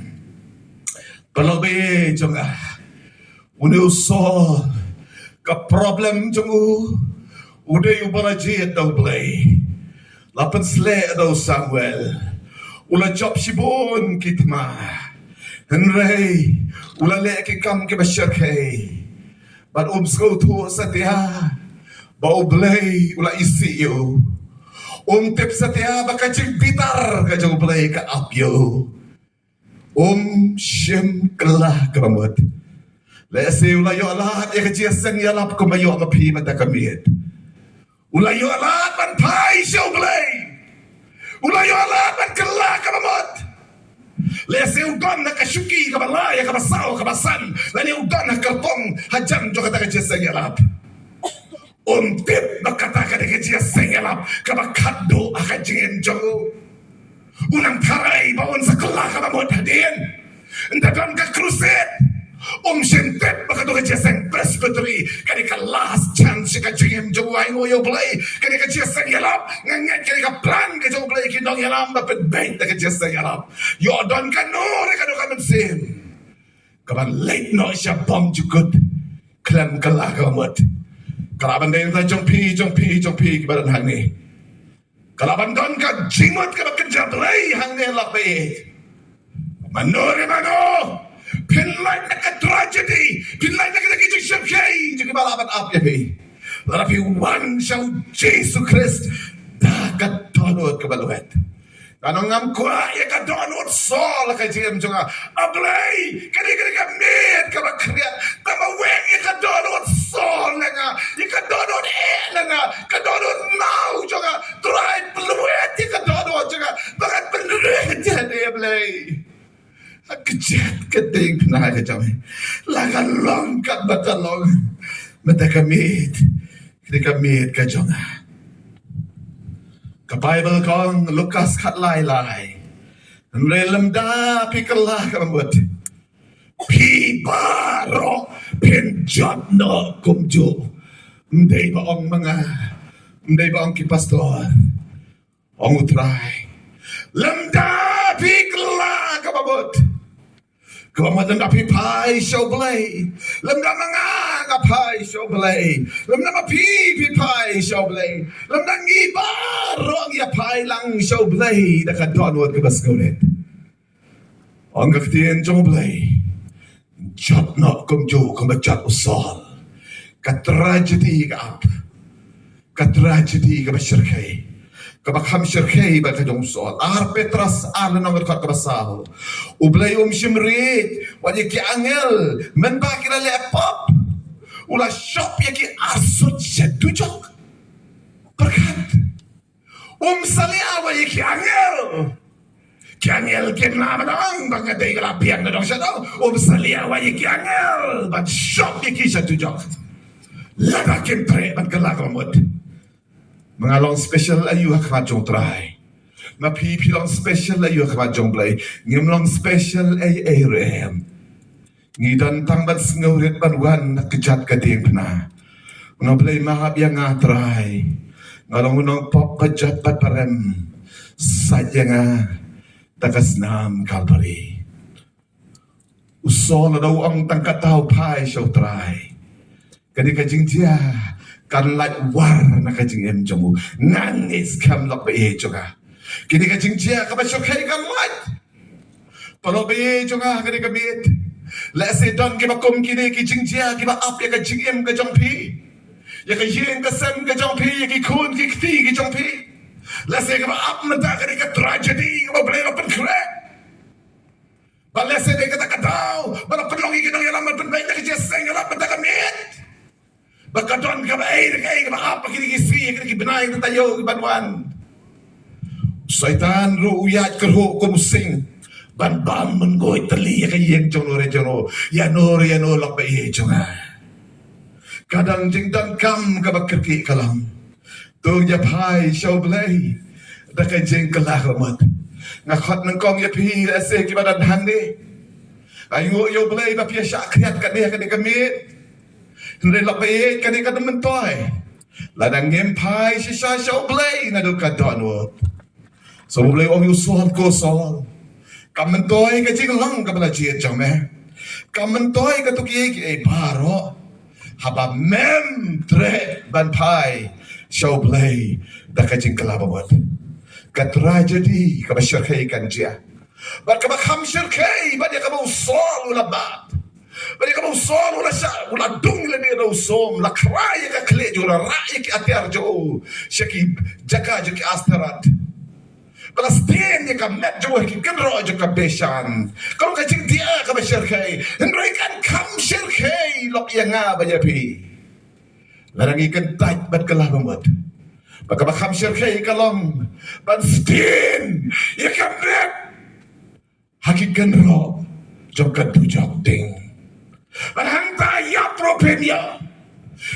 Paralok ba ïeit jong nga, une u Saul, ka problem jong u, u dei uba la jied da U Blei. La pynsleh da u Samuel. U la jop shibun ki thma. Hynrei u la leh ki kam kiba shyrkhei. Bad um sngewthuh satia ba U Blei u la isih ïa u. Um tip satia ba ka jingbitar ka jong U Blei ka ap ïa u. Um shym kylla kaba mut. Lehse u la ïoh lad ïa ka jingïaseng ïalap kumba ïoh ma phi mynta ka miet. U la ïoh lad ban phai sha U Blei. U la ïoh lad ban kylla kaba mut. Lehse u don ha ka shuki kaba lai, kaba saw, kaba san, lane u don ha ka kyrpong hajan jong kata ka jingïaseng ïalap. Um tip ba kata ka dei ka jingïaseng ïalap kaba khatduh ha ka jingim jong u. U nang tharai ba un sa kylla kaba mut hadien. Ynda don ka crusade, um shym tip ba kato ka jingïaseng Presbytery ka dei ka last chance sha ka jingim jong u, ainguh ïa U Blei. Ka dei ka jingïaseng ïalap. Nga ngeit ka dei ka plan ka jong U Blei, ki nongïalam ba pynbeit da ka jingïaseng ïalap. Ïoh don kano re kano ka mynsiem kaban leit noh sha bymjukut khlem kylla kaba mut. Ka lah ban dei na jong phi, jong phi, jong phi kiba don hangne. Ka lah ban don ka jingmut kaba kynja Blei hangne, lok baieit. Mano re mano, phin lait na ka tragedy, phin lait na ka jingshyrkhei jong kiba lah ban ap ïa phi. Lada phi wan sha U Jisu Khrist da ka dohnud kaba lwet. Nga ong ngam kwah ïa ka dohnud saw la ka jingim jong nga. A Blei, ka dei, ka dei ka miet kaba khriat. Tang ba weng ïa ka dohnud saw na nga, ïa ka dohnud eh na nga, ka dohnud maw jong nga. Trai, pynlwet ïa ka dohnud jong nga ba ngan pynrit ïa lade, a Blei. Ha kjat ka diengphna ka jong me, la ka long katba ka long. Mynta ka miet ka dei ka miet ka jong nga. Ka Baibl ka ong, Lukas khatlai lai, hynrei lymda phi kylla kaba mut, phi baroh phin jot noh kumjuh. Ym dei ba ong ma nga, ym dei ba ong ki pastor, ong U Trai. Lymda phi kylla kaba mut, kaba mut lymda phi phai sha U Blei, lymda ma nga nga phai sha U Blei, lymda ma phi phi phai sha U Blei, lymda ngi baroh ngi ïa phai lang sha U Blei da ka dohnud kaba sngewrit. Ong ka ktien jong U Blei, jot noh kumjuh kumba jot u Saul. Ka tragedy ka ap, ka tragedy kaba shyrkhei, kaba kham shyrkhei bad ka jong u Saul. Ar Petros ar lynnong, dkhot kaba saw. U Blei um shym riej wat ïa ki angel mynba ki la leh pop. U la shop ïa ki arsut sha dujok. Pyrkhat. Um salia wat ïa ki angel. Ki angel kin ym dang, ba nga dei ka la biang na dong sha dong. Um salia wat ïa ki angel ban shop ïa ki sha dujok. Lada kim treh ban kylla kaba mut. Ma nga long special aïu ha khmat jong U Trai? Ma phi phi long special aïu ha khmat jong U Blei? Ngim long special ei ei ruh em. Ngi don tang ban sngewrit ban wan na kjat ka diengphna. Nga, Blei map ïa nga Trai. Nga long u nongpop ba jot bad ba rem. Sait ïa nga da ka snam Kalbari. U Saul lada u ong tang katta u phai sha U Trai, kane ka jingjia kan lait war na ka jingim jong u. Ngan ngeit skhem lok baieit jong nga, kane ka jingjia kaba shyrkhei kan lait. Paralok baieit jong nga ha kane ka miet, lehse don kiba kum kine ki jingjia kiba ap ïa ka jingim ka jong phi, ïa ka ïing ka sem ka jong phi, ïa ki khun ki kti ki jong phi. Lehse kaba ap mynta ka dei ka tragedy kaba U Blei u la pynkhreh. Bad lehse dei kata ka daw ba la pynlong ïa ki nongïalam ban pynbeit da ka jingïaseng ïalap mynta ka miet. Ba ka don kaba ei da kaei kaba ap ha kine ki sngi, ha kine ki bnai, kata taïew kiban wan. U Soitan ruh u ïaid kyrhuh kum u sing ban bam mynnguid tylli ïa ka ïing jong no re jong no, ïa no re ïa no, lok baieit jong nga. Ka dang jingdonkam kaba kyrkieh ka long, to ïa phai sha U Blei da ka jingkylla ka mut. Nga khot nyngkong ïa phi lehse kiba don hangne. Ainguh ïa U Blei ba phi ïa shah khriat katne ha kane ka miet. Hynrei lok baieit, kane ka dang myntoi. Lada ngim phai shisha sha U Blei naduh ka dohnud. Sa U Blei u ong ïa u Saul, ko Saul, kam myntoi ka jinglong kaba la jied jong me. Kam myntoi kato kiei kiei baroh haba mem treh ban phai sha U Blei da ka jingkylla ba mut. Ka tragedy kaba shyrkhei kan jia. Bad kaba kham shyrkhei bad ïa kaba u Saul u la bat, bad ïa kaba u Saul u la shah, u la dung lade da u sum, la khrai ïa ka khlieh jong u, la rah ïa ki atiar jong u sha ki jaka jong ki Astarot. Ba la stien ïa ka met jong u ha ki kynroh jong ka Beshan. Ka long ka jingdia kaba shyrkhei. Hynrei kan kham shyrkhei lok ïa nga bad ïa phi lada ngi kyntait bad kylla ba mut. Bad kaba kham shyrkhei ka long ban stien ïa ka met ha ki kynroh jong ka dujok ding. Bad hangta ïap ruh phim ïoh.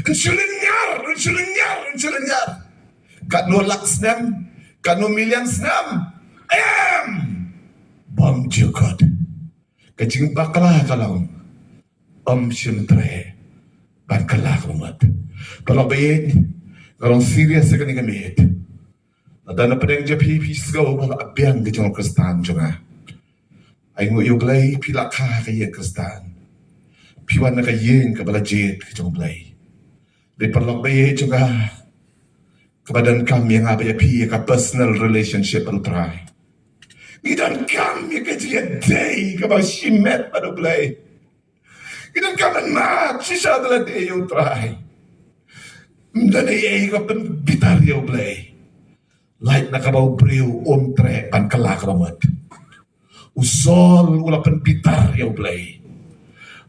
Yn shu lynñiar, yn shu lynñiar, yn shu lynñiar. Katno lak snem, katno million snem, Em! Bym jukut. Ka jingbakla ka long, ym shym treh ban kylla ka bamut. Paralok baieit, nga long serious ïa kane ka miet. Lada na pdeng jong phi phi sngew ba la biang ka jong ka Khristan jong nga, ai nguh ïa U Blei phi la kha ka ïing Khristan. Phi wan na ka ïing kaba la jied ka jong U Blei. Dei paralok baieit jong nga, kaba donkam ïa nga bad ïa phi ïa ka personal relationship bad U Trai. Ngi donkam ïa ka jingïadei kaba shimet bad U Blei. Ngi donkam ban mad shisha da lade ïa U Trai. Ym don ei ei ka pynbitar ïa U Blei. Lait na kaba u briew um treh ban kylla ka bamut. U Saul u la pynbitar ïa U Blei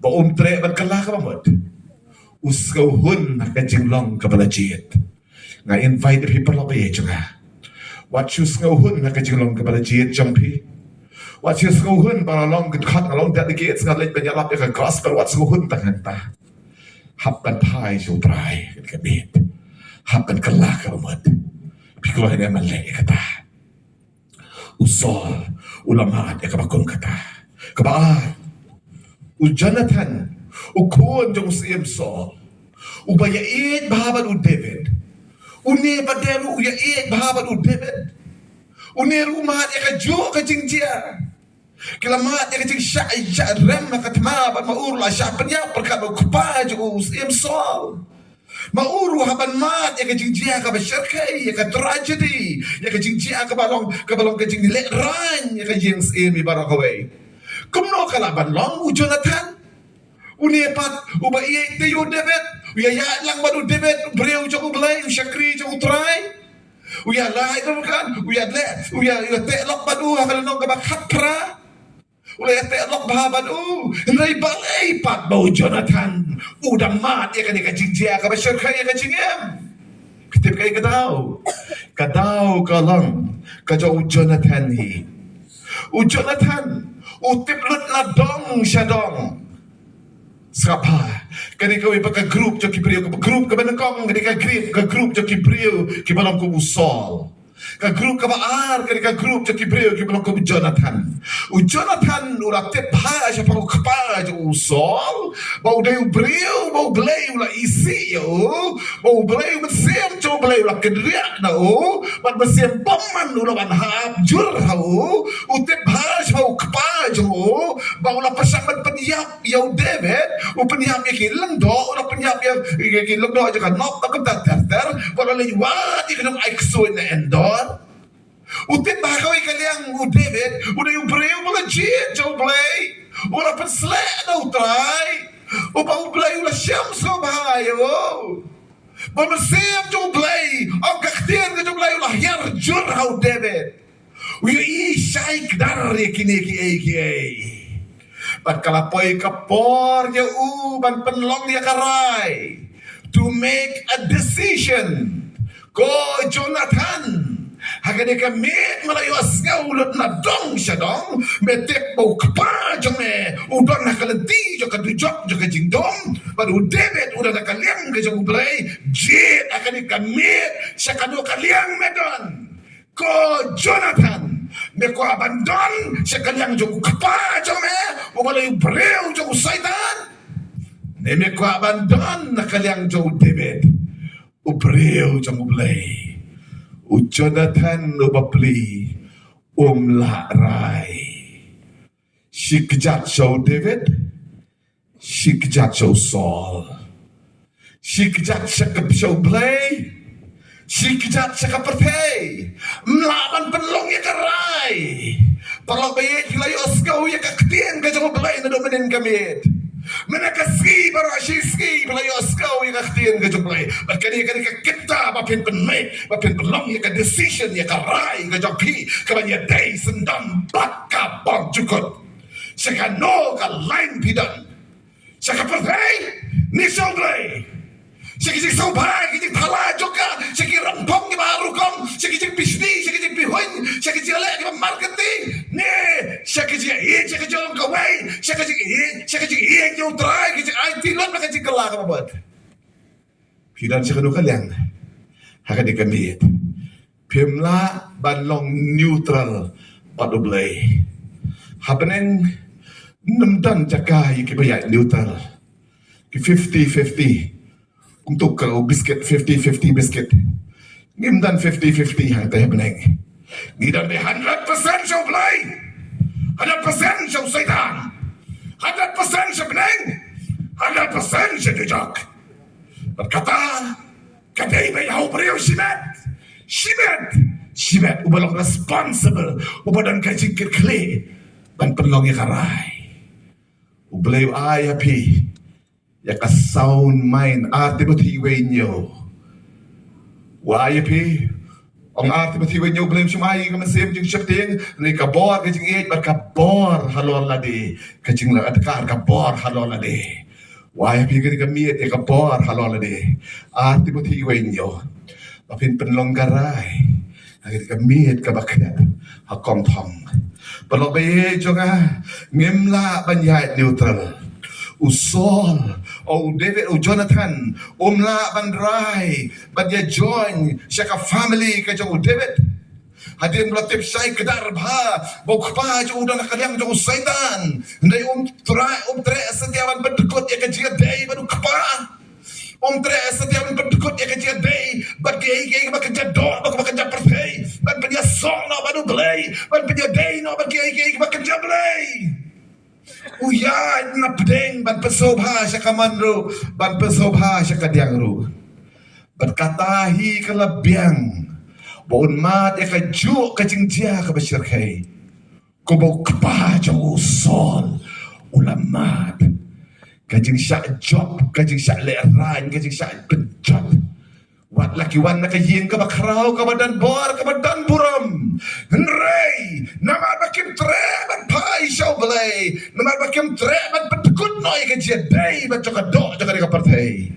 ba um treh ban kylla ka bamut. U sngewhun ha ka jinglong kaba la jied. Nga invite ïa phi paralok baieit jong nga, wat shu sngewhun ha ka jinglong kaba la jied jong phi. Wat shu sngewhun ba la long ka dkhot, nga long delegate, nga leit ban ïalap ïa ka gospel, wat sngewhun tang hangta. Hap ban phai sha U Trai ha kane ka miet. Hap ban kylla ka bamut. Phi kloi ne em ban leh ïa kata? U Saul u la mad ïa kaba kum kata. Kaba ar, u Jonathan, u khun jong u Syiem Saul, uba ïaieit bha bad u David. Une pat de ruh u ïaieit bha bad u David. Une ruh u mad ïa kajuh ka jingjia. Ki la mad ïa ka jingshah, shah rem ha ka thma bad ma u ruh u la shah pynïap ryngkat bad u kpa jong u, u Syiem Saul. Ma u ruh hap ban mad ïa ka jingjia kaba shyrkhei, ïa ka tragedy, ïa ka jingjia kaba long, kaba long ka jinglehrain ïa ka ïing syiem baroh kawei. Kumno ka lah ban long u Jonathan? Une pat uba ïeit te ïa u David, u ïaid lang bad u David, u briew jong U Blei, u shakri jong U Trai. U ïaleh, u ïaleh, u ïa, u ïateh lok bad u ha ka lynnong kaba khatphra. U la ïateh lok bha bad u. Hynrei balei pat ba u Jonathan u dang mad ïa kane ka jingjia kaba shyrkhei ïa ka jingim? Phi tip kaei ka daw? Ka daw ka long ka jong u Jonathan hi. U Jonathan u tip lut na dong sha dong. Sngap bha, kane kawei pat ka group jong ki briew, ka group kaba nyngkong kane ka group, ka group jong ki briew kiba long kum u Saul. Ka group kaba ar kane ka group jong ki briew kiba long kum u Jonathan. U Jonathan u la tip bha shaphang u kpa jong u Saul ba u dei u briew ba U Blei u la isih ïa u, ba U Blei, u Mynsiem jong U Blei u la kynriah na u, bad mynsiem bymman u la wan hap jur ha u. U tip bha shaphang u kpa jong u ba u la pyrshang ban pynïap ïa u David, u pynïap ïa ki lyngdoh, u la pynïap ïa, ïa ki lyngdoh jong ka Nob, bad kumta ter ter, bad u la leit wad ïa ki nongai ksuid na Endor. U tip bha kawei ka liang u David u dei u briew ba la jied jong U Blei, u la pynsleh da U Trai, uba U Blei u la shem sngewbha ïa u. Bad mynsiem jong U Blei, ong ka ktien ka jong U Blei, u la hiar jur ha u David. U ïohi shai kdar ïa kine kiei kiei. Bad ka la poi ka por ïa u ban pynlong ïa ka rai, to make a decision. Ko Jonathan, ha kane ka miet me la ïohsngew lut na dong sha dong, me tip ba u kpa jong me u don ha ka lynti jong ka dujok jong ka jingdum, bad u David u don ha ka liang ka jong U Blei. Jied ha kane ka miet sha kano ka liang me don. Ko Jonathan, me kwah ban don sha ka liang jong u kpa jong me, uba la ïa u briew jong u Soitan? Ne me kwah ban don na ka liang jong u David, u briew jong U Blei? U Jonathan u bapli um lah rai. Shi kjat sha u David, shi kjat sha u Saul. Shi kjat sha ka, sha U Blei, shi kjat sha ka pyrthei. Ym lah ban pynlong ïa ka rai. Paralok baieit, phi la ïohsngew ïa ka ktien ka jong U Blei naduh mynnin ka miet. Mynta ka sngi baroh shi sngi phi la ïohsngew ïa ka ktien ka jong U Blei. Bad kane, kane ka kynta ba phin pynmih, ba phin pynlong ïa ka decision, ïa ka rai ka jong phi, ka ban ïadei syndon bad ka bymjukut. Sha kano ka lain phi don? Sha ka pyrthei ne sha U Blei? Sha ki jingsngewbha, ki jingthala jong ka, sha ki rangbah kiba rukom, sha ki jingbishni, sha ki jingbihuiñ, sha ki jingleh kiba marketi, ne sha ki jingïeit, sha ki jinglong kawei, sha ki jingïeit, sha ki jingïeit ïa U Trai, ki jingaiti lut bad ka jingkylla kaba bud? Phi don sha kano ka liang ha kane ka miet? Phim lah ban long neutral. bad U Blei. Ha bneng ym don jaka ïa kiba ïaid neutral. Ki fifty fifty. Kumto ka u biscuit, fifty fifty biscuit. Ngim don fifty fifty hangta ha bneng. Ngi don dei hundred percent sha U Blei, hundred percent sha u Soitan, hundred percent sha bneng, hundred percent sha dujok. Bad kata ka dei ba ïa u briew shimet, shimet, shimet uba long responsible, uba don ka jingkitkhlieh ban pynlong ïa ka rai. U Blei u ai ha phi ïa ka sound mind, Ar Timothi wei hynñiew. U ai ïa phi, ong Ar Timothi wei hynñiew, U Blei um shym ai ïa ka mynsiem jingsheptieng, hynrei ka bor, ka jingïeit bad ka bor halor lade. Ka jingla adkar ka bor halor lade. U ai ïa phi kane ka miet ïa ka bor halor lade. Ar Timothi wei hynñiew. Ba phin pynlong ka rai ha kane ka miet kaba khlem ha kongthong. Paralok ba ïeit jong nga, ngim lah ban ïaid neutral. U Saul, o u David, u Jonathan, um lah ban rai ban ïa join sha ka family ka jong u David. Hadien ba la tip shai kdar bha ba u kpa jong u don ha ka liang jong u Soitan, hynrei um treh, um treh satia ban pyndkut ïa ka jingïadei bad u kpa. Um treh satia ban pyndkut ïa ka jingïadei bad kiei kiei ba kynja doh, ba, ba kynja pyrthei, ban pynïasoh noh bad U Blei, ban pynïadei noh bad kiei kiei ba kynja Blei. U ïaid na pdeng ban pynsngewbha sha ka mon ruh, ban pynsngewbha sha ka diang ruh. Bad kata hi ka la biang ba un mad ïa kajuh ka jingjia kaba shyrkhei. Kumba u kpa jong u Saul u la mad. Ka jingshah jop, ka jingshah lehraiñ, ka jingshah pynjot. Wat la ki wan na ka ïing kaba khraw, kaba don bor, kaba don burom, hynrei namar ba kim treh ban phai sha U Blei, namar ba kim treh ban pyndkut noh ïa ka jingïadei bad jong ka doh jong kane ka pyrthei,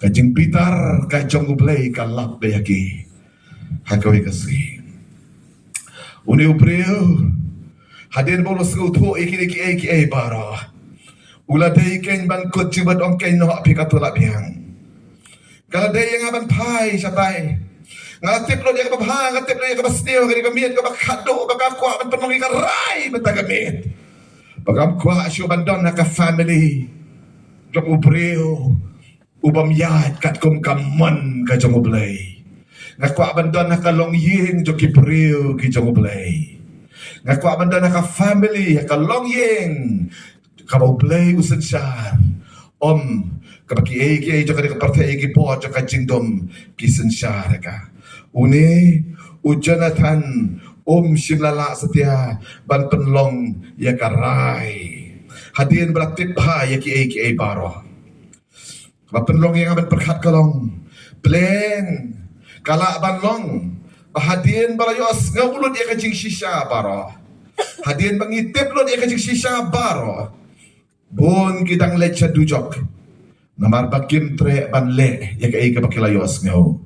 ka jingbitar ka jong U Blei ka lap ïa ki ha kawei ka sngi. Une u briew, hadien ba u la sngewthuh ïa kine kiei kiei baroh, u la dei keiñ ban kut jingmut, ong keiñ, noh, phi katto la biang. Ka la dei ïa nga ban phai shatai. Nga la tip lut ïa kaba bha, nga la tip lut ïa kaba sniew, ïa ka miet kaba khadduh, ba nga kwah ban pynlong ïa ka rai mynta ka miet. Ba ngam kwah shuh ban don ha ka family jong u briew u bym ïaid katkum ka mon ka jong U Blei. Nga kwah ban don ha ka longïing jong ki briew ki jong U Blei. Nga kwah ban don ha ka family, ha ka longïing kaba U Blei u synshar. Ym kaba kiei kiei jong kane ka pyrthei, ki bor jong ka jingdum ki synshar ïa ka. Une u Jonathan um shym la lah satia ban pynlong ïa ka rai hadien ba la tip bha ïa kiei kiei baroh. Kaba pynlong ïa nga ban pyrkhat ka long, pleng ka lah ban long ba hadien ba la ïohsngew lut ïa ka jingshisha baroh, hadien ba ngi tip lut ïa ka jingshisha baroh, bun ki dang leit sha dujok namar ba kim treh ban leh ïa kaei kaba ki la ïohsngew.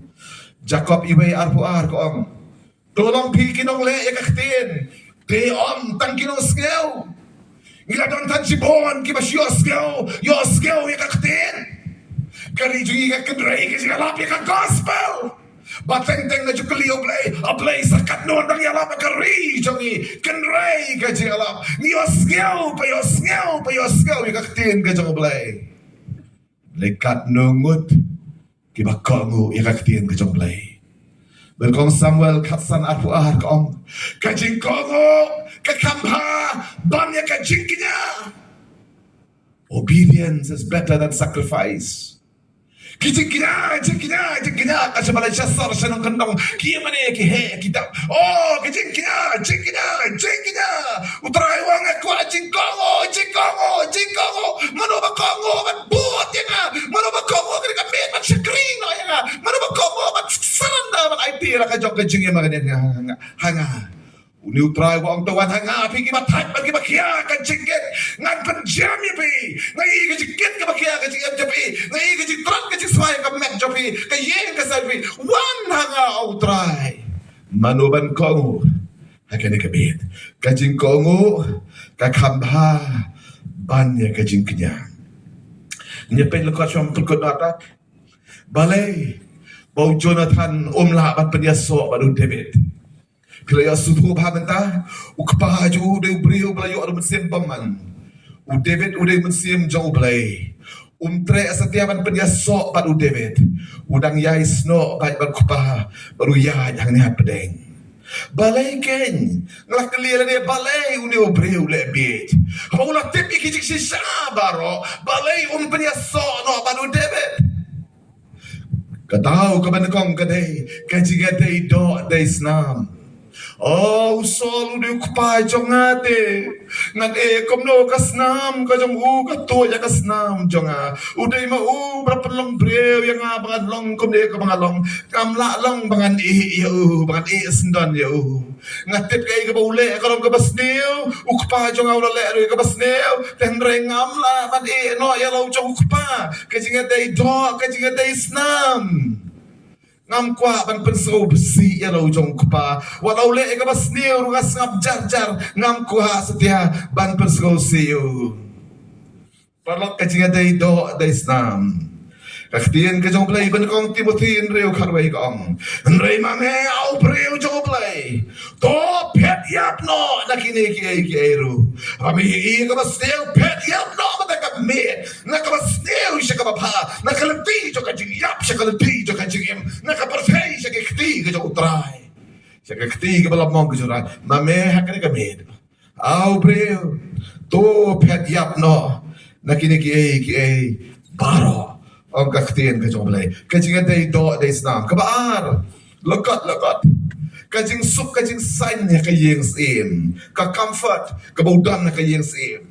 Jakob iwei arphew ar ka ong, to long phi ki nongleh ïa ka ktien, te ym tang ki nongsngew. Ngi la don tang shibun kiba shu ïohsngew, ïohsngew ïa ka ktien. Ka ri jong ngi ka kynrei ka jingïalap ïa ka gospel. Ba teng teng nga ju kylli, O Blei, O Blei, sa katno nang ïalap ïa ka ri jong ngi? Kynrei ka jingïalap. Ngi ïohsngew, ba ïohsngew, ba ïohsngew ïa ka ktien ka jong U Blei. Lei katno ngut kiba kohnguh ïa ka ktien ka jong U Blei? Ba Kong Samuel khatsan arphew ar ka ong, ka jingkohnguh ka kham bha ban ïa ka jingkñia. Obedience is better than sacrifice. Ki jingkñia, jingkñia, jingkñia, ka sha Malaysia sor sha nongkyndong, ki mane ki heh ki dap. Oh, ki jingkñia, jingkñia, jingkñia. U Trai u ong, nga kwah jingkohnguh, jingkohnguh, jingkohnguh. Mano ba kohnguh ban bud ïa nga? Mano ba kohnguh ka dei ka miet ban shakri noh ïa nga? Mano ba kohnguh ban surrender, ban aiti la ka jong ka jingim ha nga, ha nga? Une U Trai u ong, to wan ha nga phi kiba thait bad kiba khia ka jingkit, ngan pynjem ïa phi. Nga ïohi ka jingkit kaba khia ka jingim jong phi, nga ïohi ka jingtrot ka jingswai ka met jong phi, ka ïing ka sem phi. Wan ha nga, O Trai. Mano ban kohnguh ha kane ka miet? Ka jingkohnguh ka kham bha ban ïa ka jingkñia. Ngin peit lyngkot shuwa, pynlyngkot noh. Balei ba u Jonathan um lah ban pynïasoh bad u David? Phi la ïoh sngewthuh bha mynta, u kpa jong u u dei u briew ba la ïoh da u Mynsiem Bymman. U David u dei u mynsiem jong U Blei. Um treh satia ban pynïasoh bad u David. U dang ïai snoh bad, bad u kpa, bad u ïaid hangne hapdeng. Balei keiñ? Nga la kylli lade balei une u briew u leh bieit. Haba u la tip ïa ki jingshisha baroh, balei um pynïasoh noh bad u David? Ka daw kaba nyngkong ka dei ka jingïadei doh dei snam. O, u Saul u dei u kpa jong nga te. Ngan ïeh kumno ka snam ka jong u, ka tuid ïa ka snam jong nga. U dei ma u ba la pynlong briew ïa nga ba ngan long kumne kaba nga long. Ngam lah long ba ngan ïeh ïa u, ba ngan ïeh syndon ïa u. Nga tip kaei kaba u leh ka long kaba sniew, u kpa jong nga u la leh ruh kaba sniew, te hynrei ngam lah ban ïeh noh ïa la u jong u kpa. Ka jingïadei doh, ka jingïadei snam. Ngam kwah ban pynsngewsih ïa la u jong u kpa. Wat la u leh kaba sniew ruh nga sngap jar jar, ngam kwah satia ban pynsngewsih ïa u. Paralok, ka jingïadei doh dei snam. Ka ktien ka jong U Blei ba nyngkong Timothi hynriew khatwei ka ong, hynrei ma me, a u briew jong U Blei, to phet ïap noh na kine kiei kiei ruh. Ba me ïohi kaba sniew, phet ïap noh mynta ka miet, na kaba sniew sha kaba bha, na ka lynti jong ka jingïap sha ka lynti jong ka jingim, na ka pyrthei sha ka kti ka jong U Trai, sha ka kti kaba la mong ka jong U Trai. Ma me, ha kane ka miet, a u briew, to phet ïap noh na kine kiei kiei baroh, ong ka ktien ka jong U Blei. Ka jingïadei doh dei snam. Kaba ar, lyngkot lyngkot, ka jingsuk ka jingsain ha ka ïing syiem. Ka comfort kaba u don ha ka ïing syiem.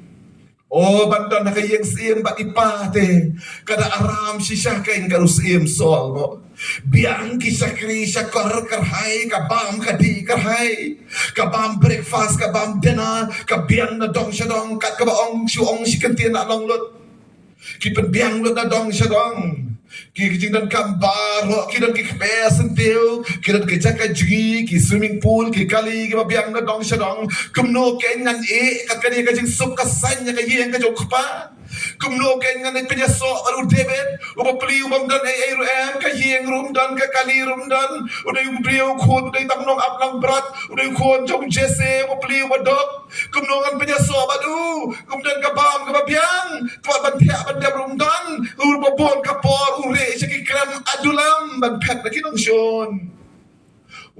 O, ban don ha ka ïing syiem bad i pa te, ka da aram shisha keiñ kat u syiem Saul mo. Biang ki shakri shakor kyrhai, ka bam ka dih kyrhai, ka bam breakfast, ka bam dinner, ka biang na dong sha dong, kat kaba ong shu ong shi kyntien la long lut. Ki pynbiang lut na dong sha dong. Ki, ki jingdonkam baroh, ki don ki kper syntiew, ki don ki jaka jngi, ki swimming pool, ki kali kiba biang na dong sha dong. Kumno keiñ ngan ïeh kat kane ka jingsuk ka sain ha ka ïing ka jong u kpa? Kumno keiñ ngan pynïasoh bad u David, uba pli, uba ym don ei ei ruh em, ka ïing ruh ym don, ka kali ruh ym don, u dei u briew khun, u dei tang nongap langbrot, u dei u khun jong Jesse, uba pli, uba duk. Kumno ngan pynïasoh bad u? Ym don ka bam kaba biang, ka ban thiah ban dep ruh ym don. Uba bun ka por u rieh sha ki krem Adullam ban phet na ki nongshun.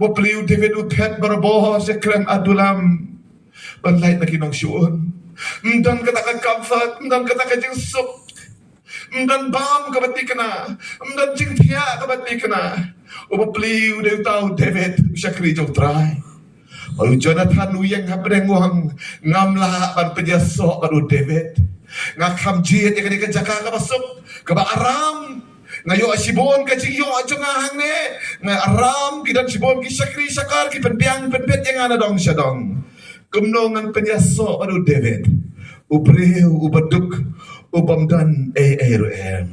Uba pli, u David u thied barabor sha krem Adullam ban leit na ki nongshun. Ym don kata ka comfort, ym don kata ka jingsuk. Ym don bam kaba thikna, ym don jingthiah kaba thikna. Uba pli u dei uta u David, u shakri jong u Trai. Bad u Jonathan u ïeng hapdeng, u ong, ngam lah ban pynïasoh bad u David. Nga kham jied ïa kane ka jaka kaba suk, kaba aram. Nga ïoh shibun ka jingïoh jong nga hangne. Nga aram, ki don shibun ki shakri shakar, ki pynbiang pynbit ïa nga na dong sha dong. Kumno ngan pynïasoh bad u David, u briew uba duk, uba ym don ei ei ruh em?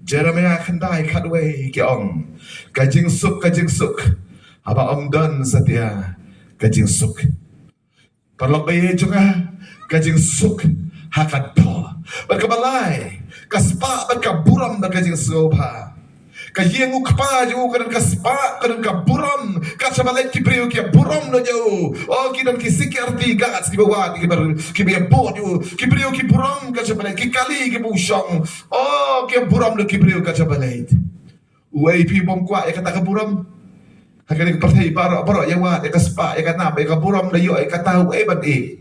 Jeremiah khyndai khatwei ki ong, ka jingsuk, ka jingsuk, haba ym don satia ka jingsuk. Paralok ba ïeit jong nga, ka jingsuk ha ka doh. Bad kaba lai, ka spah bad ka burom bad ka jingsngewbha. Ka ïing u kpa jong u ka don ka spah, ka don ka burom. Kat shaba leit ki briew ki ïa burom noh ïa u. O, ki don ki security guards kiba wad, kiba, kiba ïa bud ïa u. Ki briew ki burom kat shaba leit, ki kali kiba u shong. O, ki ïa burom noh ki briew kat shaba leit. Uei phi bym kwah ïa kata ka burom? Ha kane ka pyrthei baroh baroh ïa wad ïa ka spah, ïa ka nam, ïa ka burom, la ïoh ïa kata, uei ban ïeh?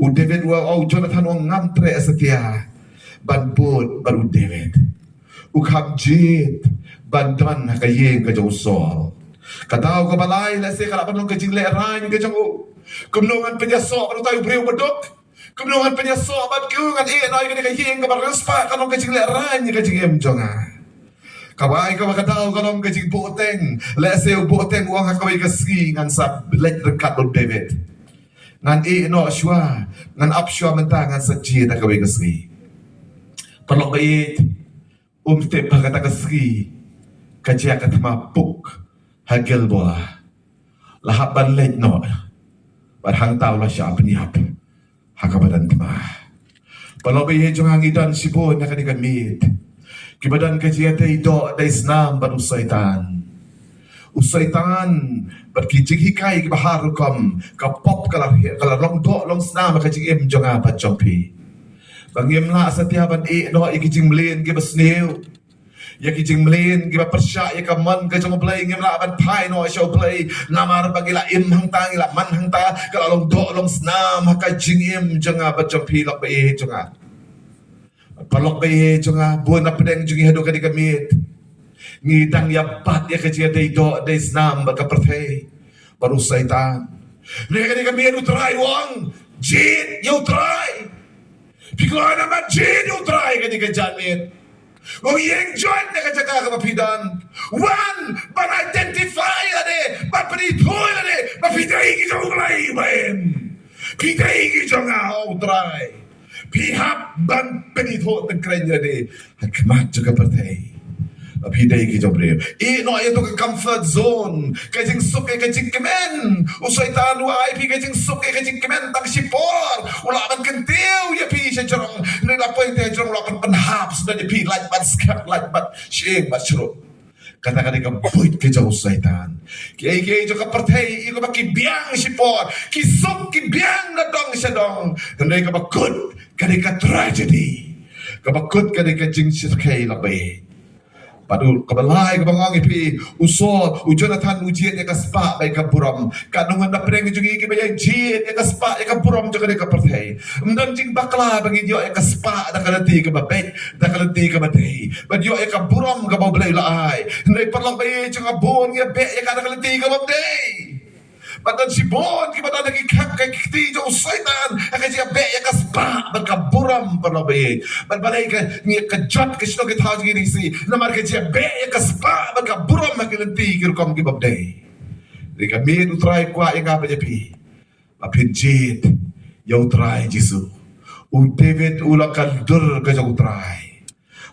U David u ong, u Jonathan u ong, ngam treh satia ban bud bad u David. U kham jied ban don ha ka ïing ka jong u Saul. Ka daw kaba lai, lehse ka lah ban long ka jinglehraiñ ka jong u. Kumno ngan pynïasoh bad utai u briew baduk? Kumno ngan pynïasoh bad u, ngan ïeh noh ïa kane ka ïing kaba riewspah, ka long ka jinglehraiñ ïa ka jingim jong nga. Kawei kawei ka daw ka long ka jingbuhteng. Lehse u buhteng u ong, ha kawei ka sngi ngan sa leit ryngkat u David. Ngan ïeh noh shuwa, ngan ap shuwa mynta, ngan sa jied ha kawei ka sngi. Paralok ba ïeit, um tip ba kata ka sngi ka jia ka thma puk ha Gilboa. La hap ban leit noh bad hangta u la shah pynïap ha kaba don thma. Paralok ba ïeit jong nga, ngi don shibun ha kane ka miet kiba don ka jingïadei doh dei snam bad u Soitan. u Soitan bad ki jinghikai kiba har rukom, ka pop ka la, ka la long doh long snam ha ka jingim jong nga bad jong phi. Ba ngim lah satia ban ïeh noh ïa ki jingmlien kiba sniew, ïa ki jingmlien kiba pyrshah ïa ka mon ka jong U Blei, ngim lah ban phai noh sha U Blei. Namar ba ngi la im hangta, ngi la man hangta, ka la long doh long snam ha ka jingim jong nga bad jong phi, lok ba ïeit jong nga. Paralok ba ïeit jong nga, bun na pdeng jong ngi haduh kane ka miet ngi dang ïa bat ïa ka jingïadei doh dei snam bad ka pyrthei, bad u Soitan. Hynrei kane ka miet U Trai u ong, jied ïa U Trai. Phi kloi namar jied ïa U Trai kane ka janmiet. Ong ïeng join na ka jaka kaba phi don. Wan ban identify lade, ban pynithuh lade ba phi dei ki jong U Blei ba im. Phi dei ki jong nga, ong U Trai. Phi hap ban pynithuh tyngkreiñ lade ha khmat jong ka pyrthei ba phi dei ki jong U Blei. Ïeh noh ïa tu ka comfort zone, ka jingsuk ïa ka jingkmen. U Soitan u ai phi ka jingsuk ïa ka jingkmen tang shipor. U lah ban kyntiew ïa phi sha jrong. Hynrei la poi te jrong u lah ban pynhap shuh ïa phi, lait bad skhem, lait bad shyieng bad shruh. Kata ka dei ka buit ka jong u Soitan. Kiei kiei jong ka pyrthei, ïa kaba ki biang shipor, ki suk ki biang na dong sha dong. Hynrei kaba kut ka dei ka tragedy. Kaba kut ka dei ka jingshyrkhei, lok ba ïeit. Bad u, kaba lai kaba nga ong ïa phi, u Saul, u Jonathan u jied ïa ka spah bad ïa ka burom. Katno ngut na pdeng jong ngi kiba ïa jied ïa ka spah ïa ka burom jong kane ka pyrthei. Ym don jingbakla ba ngin ïoh ïa ka spah da ka lynti kaba beit, da ka lynti kaba dei, ban ïoh ïa ka burom kaba U Blei u la ai. Hynrei paralok ba ïeit jong nga, bun ngi ïa beh ïa ka da ka lynti kaba ym dei. Bad don shibun kiba don ha ki khap ka kti jong u Soitan ha ka jingïabeh ïa ka spah bad ka burom, paralok ba ïeit. Bad balei ka, ngi ka jot ka shnong ka thaw jong ngi dei shi namar ka jingïabeh ïa ka spah bad ka burom ha ki lynti ki rukom kiba ym dei. Dei ka miet U Trai u kwah ïa nga bad ïa phi ba phin jied ïa U Trai Jisu. U David u la kyndur ka jong U Trai.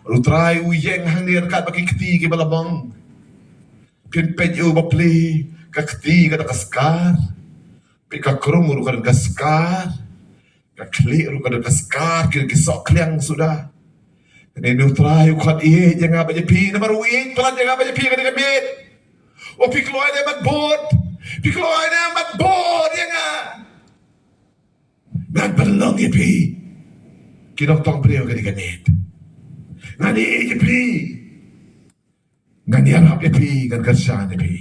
U Trai u ïeng hangne ryngkat bad ki kti kiba la bong. Phin peit ïa u bapli, ka kti ka don ka skar. Peit ka krung ruh ka don ka skar. Ka khlieh ruh ka don ka skar, ki, ki soh kliang suda. Kane U Trai u khot ïeit ïa nga bad ïa phi, namar u ïeit palat ïa nga bad ïa phi kane ka miet. O phi kloi ne ym pat bud, phi kloi ne ym pat bud ïa nga. Ngan pynlong ïa phi ki nongtong briew kane ka miet. Ngan ïeit ïa phi. Ngan ïarap ïa phi, ngan kyrshan ïa phi.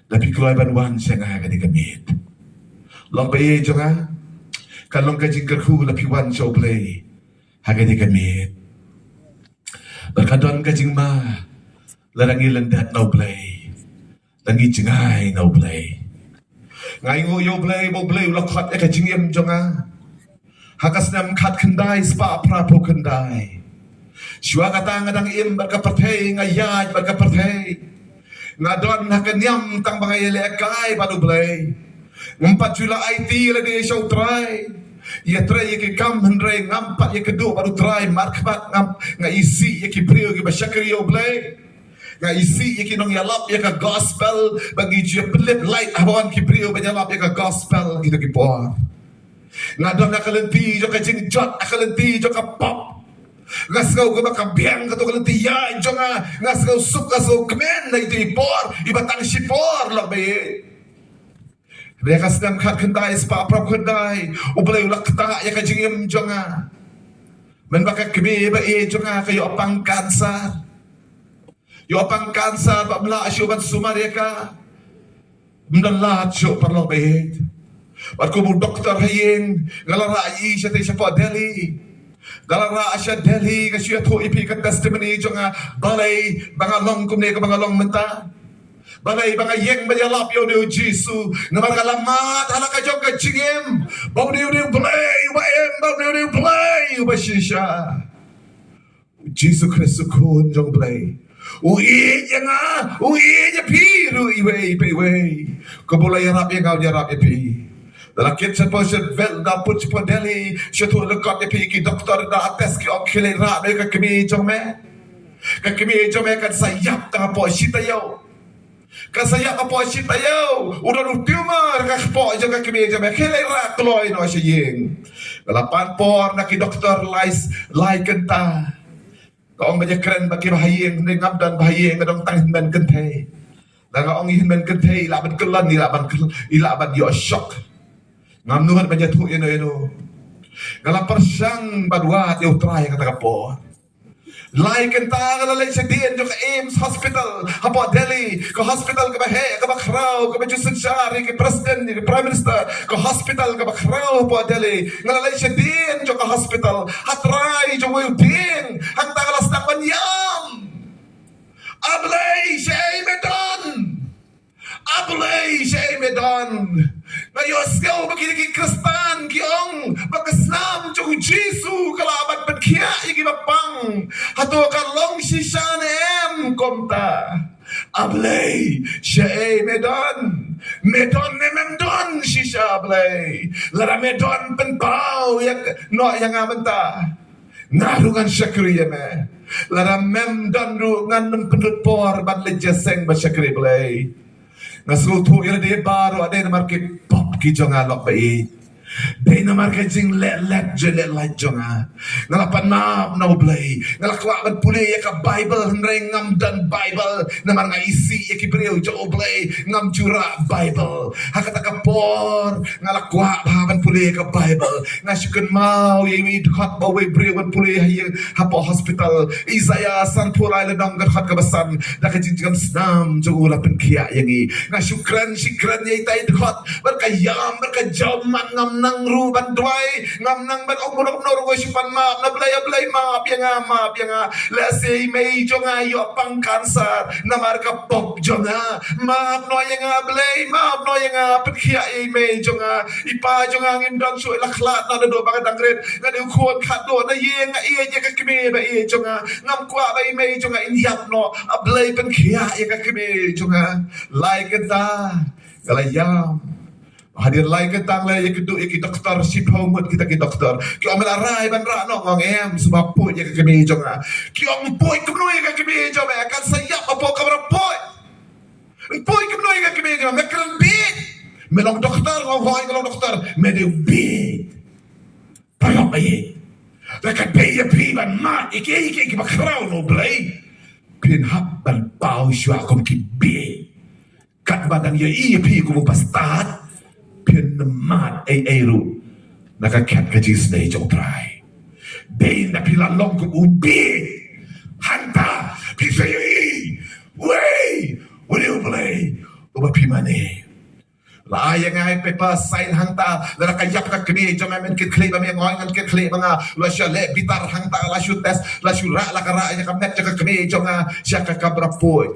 Lada phi kloi ban wan sha nga ha kane ka miet. Long ba ïeit jong nga, ka long ka jingkyrkhu lada phi wan sha U Blei ha kane ka miet. Bad ka don ka jingma lada ngi lyndet na U Blei, lada ngi jngai na U Blei. Nga ainguh ïa U Blei ba U Blei u la khot ïa ka jingim jong nga ha ka snem khatkhyndai spah phraphew khyndai. Shuwa kata nga dang im bad ka pyrthei, nga ïaid bad ka pyrthei. Nga don ha ka niam tang ba nga ïalehkai bad U Blei. Ngam pat ju la aiti lade sha U Trai. Ïatrei ïa ki kam hynrei ngam pat ïakynduh bad U Trai markhmat, ngam, nga isih ïa ki briew kiba shakri ïa U Blei. Nga isih ïa ki nongïalap ïa ka gospel, ba ngi ju pynlip light ha bun ki briew ban ïalap ïa ka gospel kita ki por. Nga don ha ka lynti jong ka jingjot, ha ka lynti jong ka pop. Nga sngew kaba ka biang kato ka lynti ïaid jong nga. Nga sngew suk, nga sngew kmen na ito i por, iba tang shipor, long ba ïeit. Hynrei ha ka snem khatkhyndai spah phraphew khyndai, U Blei u la ktah ïa ka jingim jong nga. Mynba ka kmie ba ïeit jong nga ka ïoh pang cancer. Ïoh pang cancer bad ym lah shuh ban sumar ïa ka. Ym don lad shuh, paralok ba ïeit. Bad kum u doktor ha ïing, nga la rah ïa i shatei shapoh Delhi. Nga la rah sha Delhi, nga shu ïathuh ïa phi ka testimony jong nga, balei ba nga long kumne kaba nga long mynta. Balei ba nga ïeng ban ïalap ïa une U Jisu. Namar nga la mad ha la ka jong ka jingim ba une, une U Blei uba im, ba une, une U Blei uba shisha. U Jisu Khrist, U Khun jong U Blei, u ïeit ïa nga, u ïeit ïa phi ruh iwei pa iwei. Kumba u la ïarap ïa nga, un ïarap ïa phi. Da la kit shapoh, sha Vel, da put shapoh Delhi, shu ïathuh lyngkot ïa phi, ki doktor da test, ki ong khie leit rah noh ïa ka kmie jong me. Ka kmie jong me kan sa ïap tang hapoh shi taïew. Kan sa ïap hapoh shi taïew. U don u tumor ha ka kpoh jong ka kmie jong me. Khie leit rah kloi noh sha ïing. Nga la pan por na ki doktor lai, lai kynta. Ka ong ba ïakren bad kiba ha ïing, hynrei ngam don ba ha ïing, nga don tang hynmen kynthei. Da nga ong i hynmen kynthei i lah ban kyllon, i lah ban kyl-, i lah ban ïoh shock. Ngam nud ban ïathuh ïano ïano. Nga la pyrshang ban wad ïa U Trai ha kata ka por. Lai kynta nga la leit shadien jong ka AIIMS Hospital hapoh Delhi, ka hospital kaba heh, kaba khraw, kaba ju synshar ïa ki president, ïa ki prime minister, ka hospital kaba khraw hapoh Delhi. Nga la leit shadien jong ka hospital, ha trai jong uwei u dieng, hangta nga la sdang ban ïam. A Blei, shaei me don? A Blei, shaei me don? Nga ïohsngew ba kine ki Khristan ki ong ba ka snam jong u Jisu ka lah ban pynkhiah ïa kiba pang. Hato ka long shisha ne em kumta? A Blei, shaei me don? Me don ne mem don shisha, A Blei? Lada me don, pynpaw ïa, noh ïa nga mynta. Nga ruh ngan shakri ïa me. Lada mem don ruh, ngan nym pynlut por ban leit jingïaseng ban shakri Blei. Nga sngewthuh ïa lade baroh, dei namar ki pop ki jong nga, lok ba ïeit. Dei namar ka jingleh let, jingleh lait jong nga. Nga la pan map na U Blei. Nga la kwah ban pule ïa ka Bible, hynrei ngam don Bible. Namar nga isih ïa ki briew jong U Blei, ngam ju rah Bible. Ha kata ka por nga la kwah bha ban pule ïa ka Bible. Nga shu kynmaw ïa iwei i dkhot ba uwei u briew ban pule ha ïing hapoh hospital. Isaïah sanphew lai lynnong, ka dkhot kaba san. Da ka jingkam snam jong u la pynkhiah ïa ngi. Nga shu kren, shu kren ïa itai i dkhot. Bad ka ïam, bad ka jam, man ngam nang ruh ban duwai, ngam nang ban ong kumno kumno ruh, nga shu pan map na Blei, A Blei map ïa nga, map ïa nga. Lehse i mei jong nga ïoh pang cancer namar ka pop jong nga. Map noh ïa nga Blei, map noh ïa nga, pynkhiah ïa i mei jong nga. I pa jong nga ngim don shuh, i la khlad na naduh ba nga dang rit. Nga dei u khun khatduh na ïing, nga ïeit ïa ka kmie ba ïeit jong nga. Ngam kwah ba i mei jong nga in ïap noh. A Blei pynkhiah ïa ka kmie jong nga. Lai kynta nga la ïam. Hadien lai kynta nga la ïakynduh ïa ki doktor, shiphew ngut kita ki doktor. Ki ong me la rai ban rah noh, nga ong em, shu ba pud ïa ka kmie jong nga. Ki ong pud kumno ïa ka kmie jong me, kan sa ïap hapoh kamra pud. Pud kumno ïa ka kmie jong me, me kren bieit. Me long doktor, nga ong hooid nga long doktor, me dei bieit. Paralok ba ïeit. Lada ka dei ïa phi ban mad ïa kiei kiei kiba khraw na U Blei, phin hap ban paw shuwa kum ki bieit. Katba dang ïohi ïa phi kum u bastad, phin ym mad ei ei ruh na ka khet ka jingisynei jong U Trai. Dei na phi la long kum u bieit, hangta phi sa ïohi, wei, u dei U Blei uba phi mane. La ai ïa nga i paper sign hangta, lada ka ïap ka kmie jong me, men kit khlieh ba me, nga ong ngan kit khlieh ba nga. La shu leh bitar hangta, la shu test, la shu rah, la ka rah ïa ka met jong ka kmie jong nga sha ka kamra pud.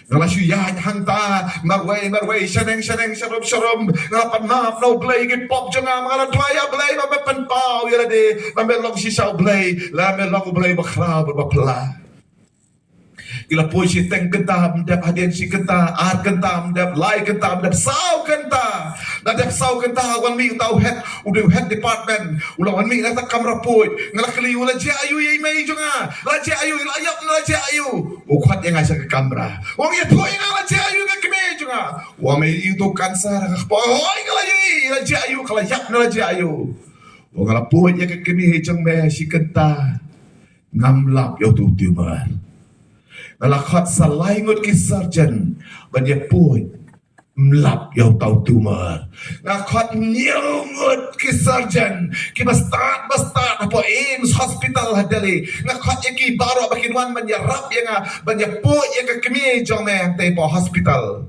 Nga la shu ïaid hangta marwei marwei, shaneng shaneng, sharum sharum. Nga la pan map na U Blei ïa ki pop jong nga, nga la duwai, A Blei, ba me pynpaw ïa lade, ba me long shisha U Blei. Lada me long U Blei ba khraw bad ba phylla. Ki la poi shiteng kynta ym dep, hadien shi kynta, ar kynta ym dep, lai kynta ym dep, saw kynta. La dep saw kynta, wan mih uta u head, u dei u head department. U la wan mih na kata ka kamra pud. Nga la kylli u, la jia aïu ïa i mei jong nga? La jia aïu, la ïap ne la jia aïu? U khot ïa nga sha ka kamra. U ong, ïathuh ïa nga la jia aïu ïa ka kmie jong nga? U ong, me ïohi uto u cancer ha ka kpoh? Hooid nga la ïohi. La jia aïu, ka la ïap ne la jia aïu? U ong, nga la pud ïa ka kmie jong me shi kynta. Ngam lap ïa uto u tumor. Nga la khot sa lai ngut ki surgeon ban ïa pud, ym lap ïa uto u tumor. Nga khot hynñiew ngut ki surgeon kiba stad ba stad hapoh AIIMS Hospital ha Delhi. Nga khot ïa ki baroh ba kin wan ban ïarap ïa nga, ban ïa pud ïa ka kmie jong me hangtei hapoh hospital.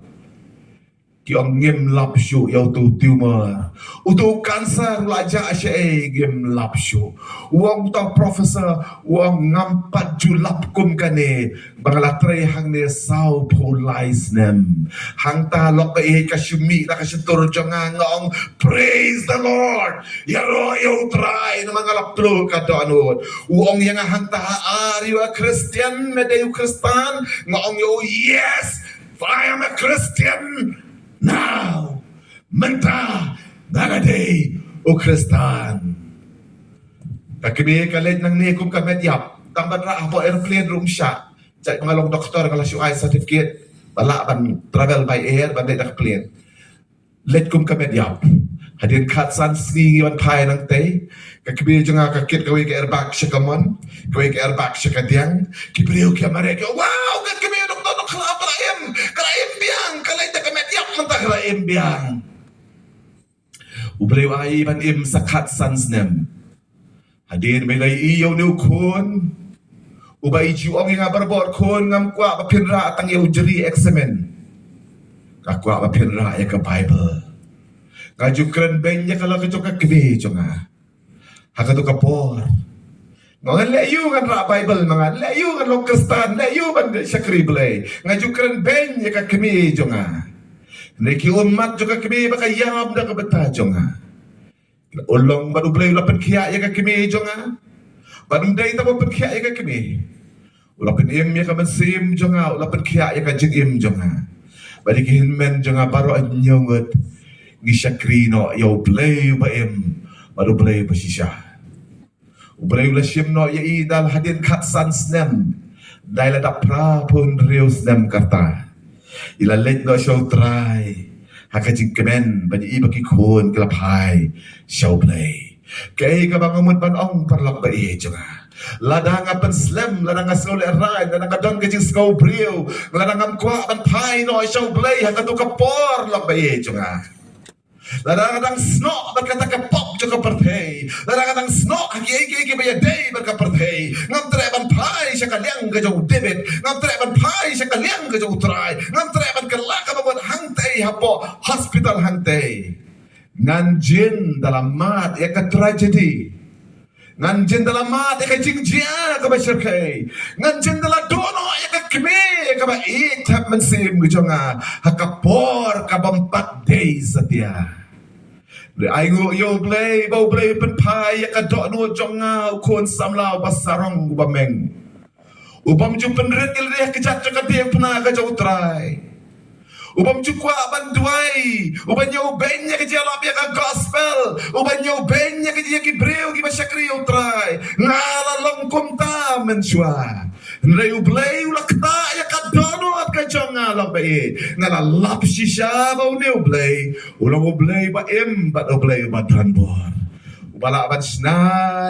Ki ong ngim lap shuh ïa uto u tumor. Uto u cancer u la jah shaei, ngim lap shuh. U ong uto u professor, u ong ngam pat ju lap kum kane ba nga la trei hangne sawphew lai snem. Hangta lok ba ïeit ka shu mih na ka shyntur jong nga, nga ong, "Praise the Lord. Ïaroh ïa U Trai, namar nga la pynlut ka dohnud." U ong ïa nga hangta, "Are you a Christian? Me dei u Khristan?" Nga ong ïa u, "Yes. I am a Christian now. Mynta nga la dei u Khristan." Ka kmie ka leit nangne kum ka met ïap. Tang ban rah hapoh aeroplane ruh ym shah. Jait ba nga long doktor nga la shu ai certificate ba lah ban travel by air, ban leit da ka plane. Leit kum ka met ïap. Hadien khatsan sngi ngi wan phai nangtei. Ka kmie jong nga ka kit kawei ka airbag sha kamon, kawei ka airbag sha kadiang. Ki briew ki ïa mareh, ki ong, "Wow, ka kmie doktor, doktor." Ka la, ka la im, ka la im biang, ka la im da ka met ïap mynta ka la im biang. U Blei u ai ban im sa khatsan snem. Hadien ba i la ïohi ïa une u khun, uba i ju ong ïa nga barabor, khun, ngam kwah ba phin rah tang ïa u jri eksamen. Nga kwah ba phin rah ïa ka Baibl. Nga ju kren beiñ ïa ka la ka jong ka kmie jong nga. Ha kato ka por, nga ong, leh ïa u ngan rah Baibl, ma nga leh ïa u ngan long Khristan, leh ïa u ban shakri Blei. Nga ju kren beiñ ïa ka kmie jong nga. Hynrei ki ummat jong ka kmie ba ka ïam da ka bynta jong nga. U long bad U Blei u la pynkhiah ïa ka kmie jong nga. Bad ym dei tang ba pynkhiah ïa ka kmie, u la pynim ïa ka mynsiem jong nga, u la pynkhiah ïa ka jingim jong nga. Bad ïa ki hynmen jong nga baroh hynñiew ngut ngi shakri noh ïa U Blei uba im bad U Blei uba shisha. U Blei u la shim noh ïa i da la hadien khatsan snem. Dei la dap phra phew hynriew snem kata, i la leit noh sha U Trai ha ka jingkmen, bad ïa i bad ki khun ki la phai sha U Blei. Kaei kaba nga mut ban ong, paralok ba ïeit jong nga, lada nga pynslem, lada nga sngewlehrain, lada nga don ka jingsngew briew, lada ngam kwah ban phai noh sha U Blei ha kato ka por, paralok ba ïeit jong nga, lada nga dang snoh bad kata ka pop jong ka pyrthei, lada nga dang snoh ha kiei kiei kiba ïadei bad ka pyrthei, ngam treh ban phai sha ka liang ka jong u David, ngam treh ban phai sha ka liang ka jong U Trai, ngam treh ban kylla kaba mut hangtei hapoh hospital hangtei. Ngan jin da la mad ïa ka tragedy. Ngan jin da la mad ïa ka jingjia kaba shyrkhei. Ngan jin da la duh noh ïa ka kmie kaba ïeit hap mynsiem ka jong nga ha ka por kaba ym pat dei satia. Hynrei ai nguh ïa U Blei ba U Blei u pynphai ïa ka dohnud jong nga, u khun samla uba sarong uba meng, u bym ju pynrit ïa lade ha ka kjat jong ka diengphna ka jong U Trai. U bym ju kwah ban duwai, u bym ju beiñ ïa ka jingïalap ïa ka gospel, u bym ju beiñ ïa ka jingïa ki briew kiba shakri ïa U Trai. Nga la long kumta mynshuwa. Hynrei U Blei u la ktah ïa ka dohnud ka jong nga, paralok ba ïeit. Nga la lap shisha ba une U Blei u long U Blei ba im bad U Blei uba donbor, uba lah ban shna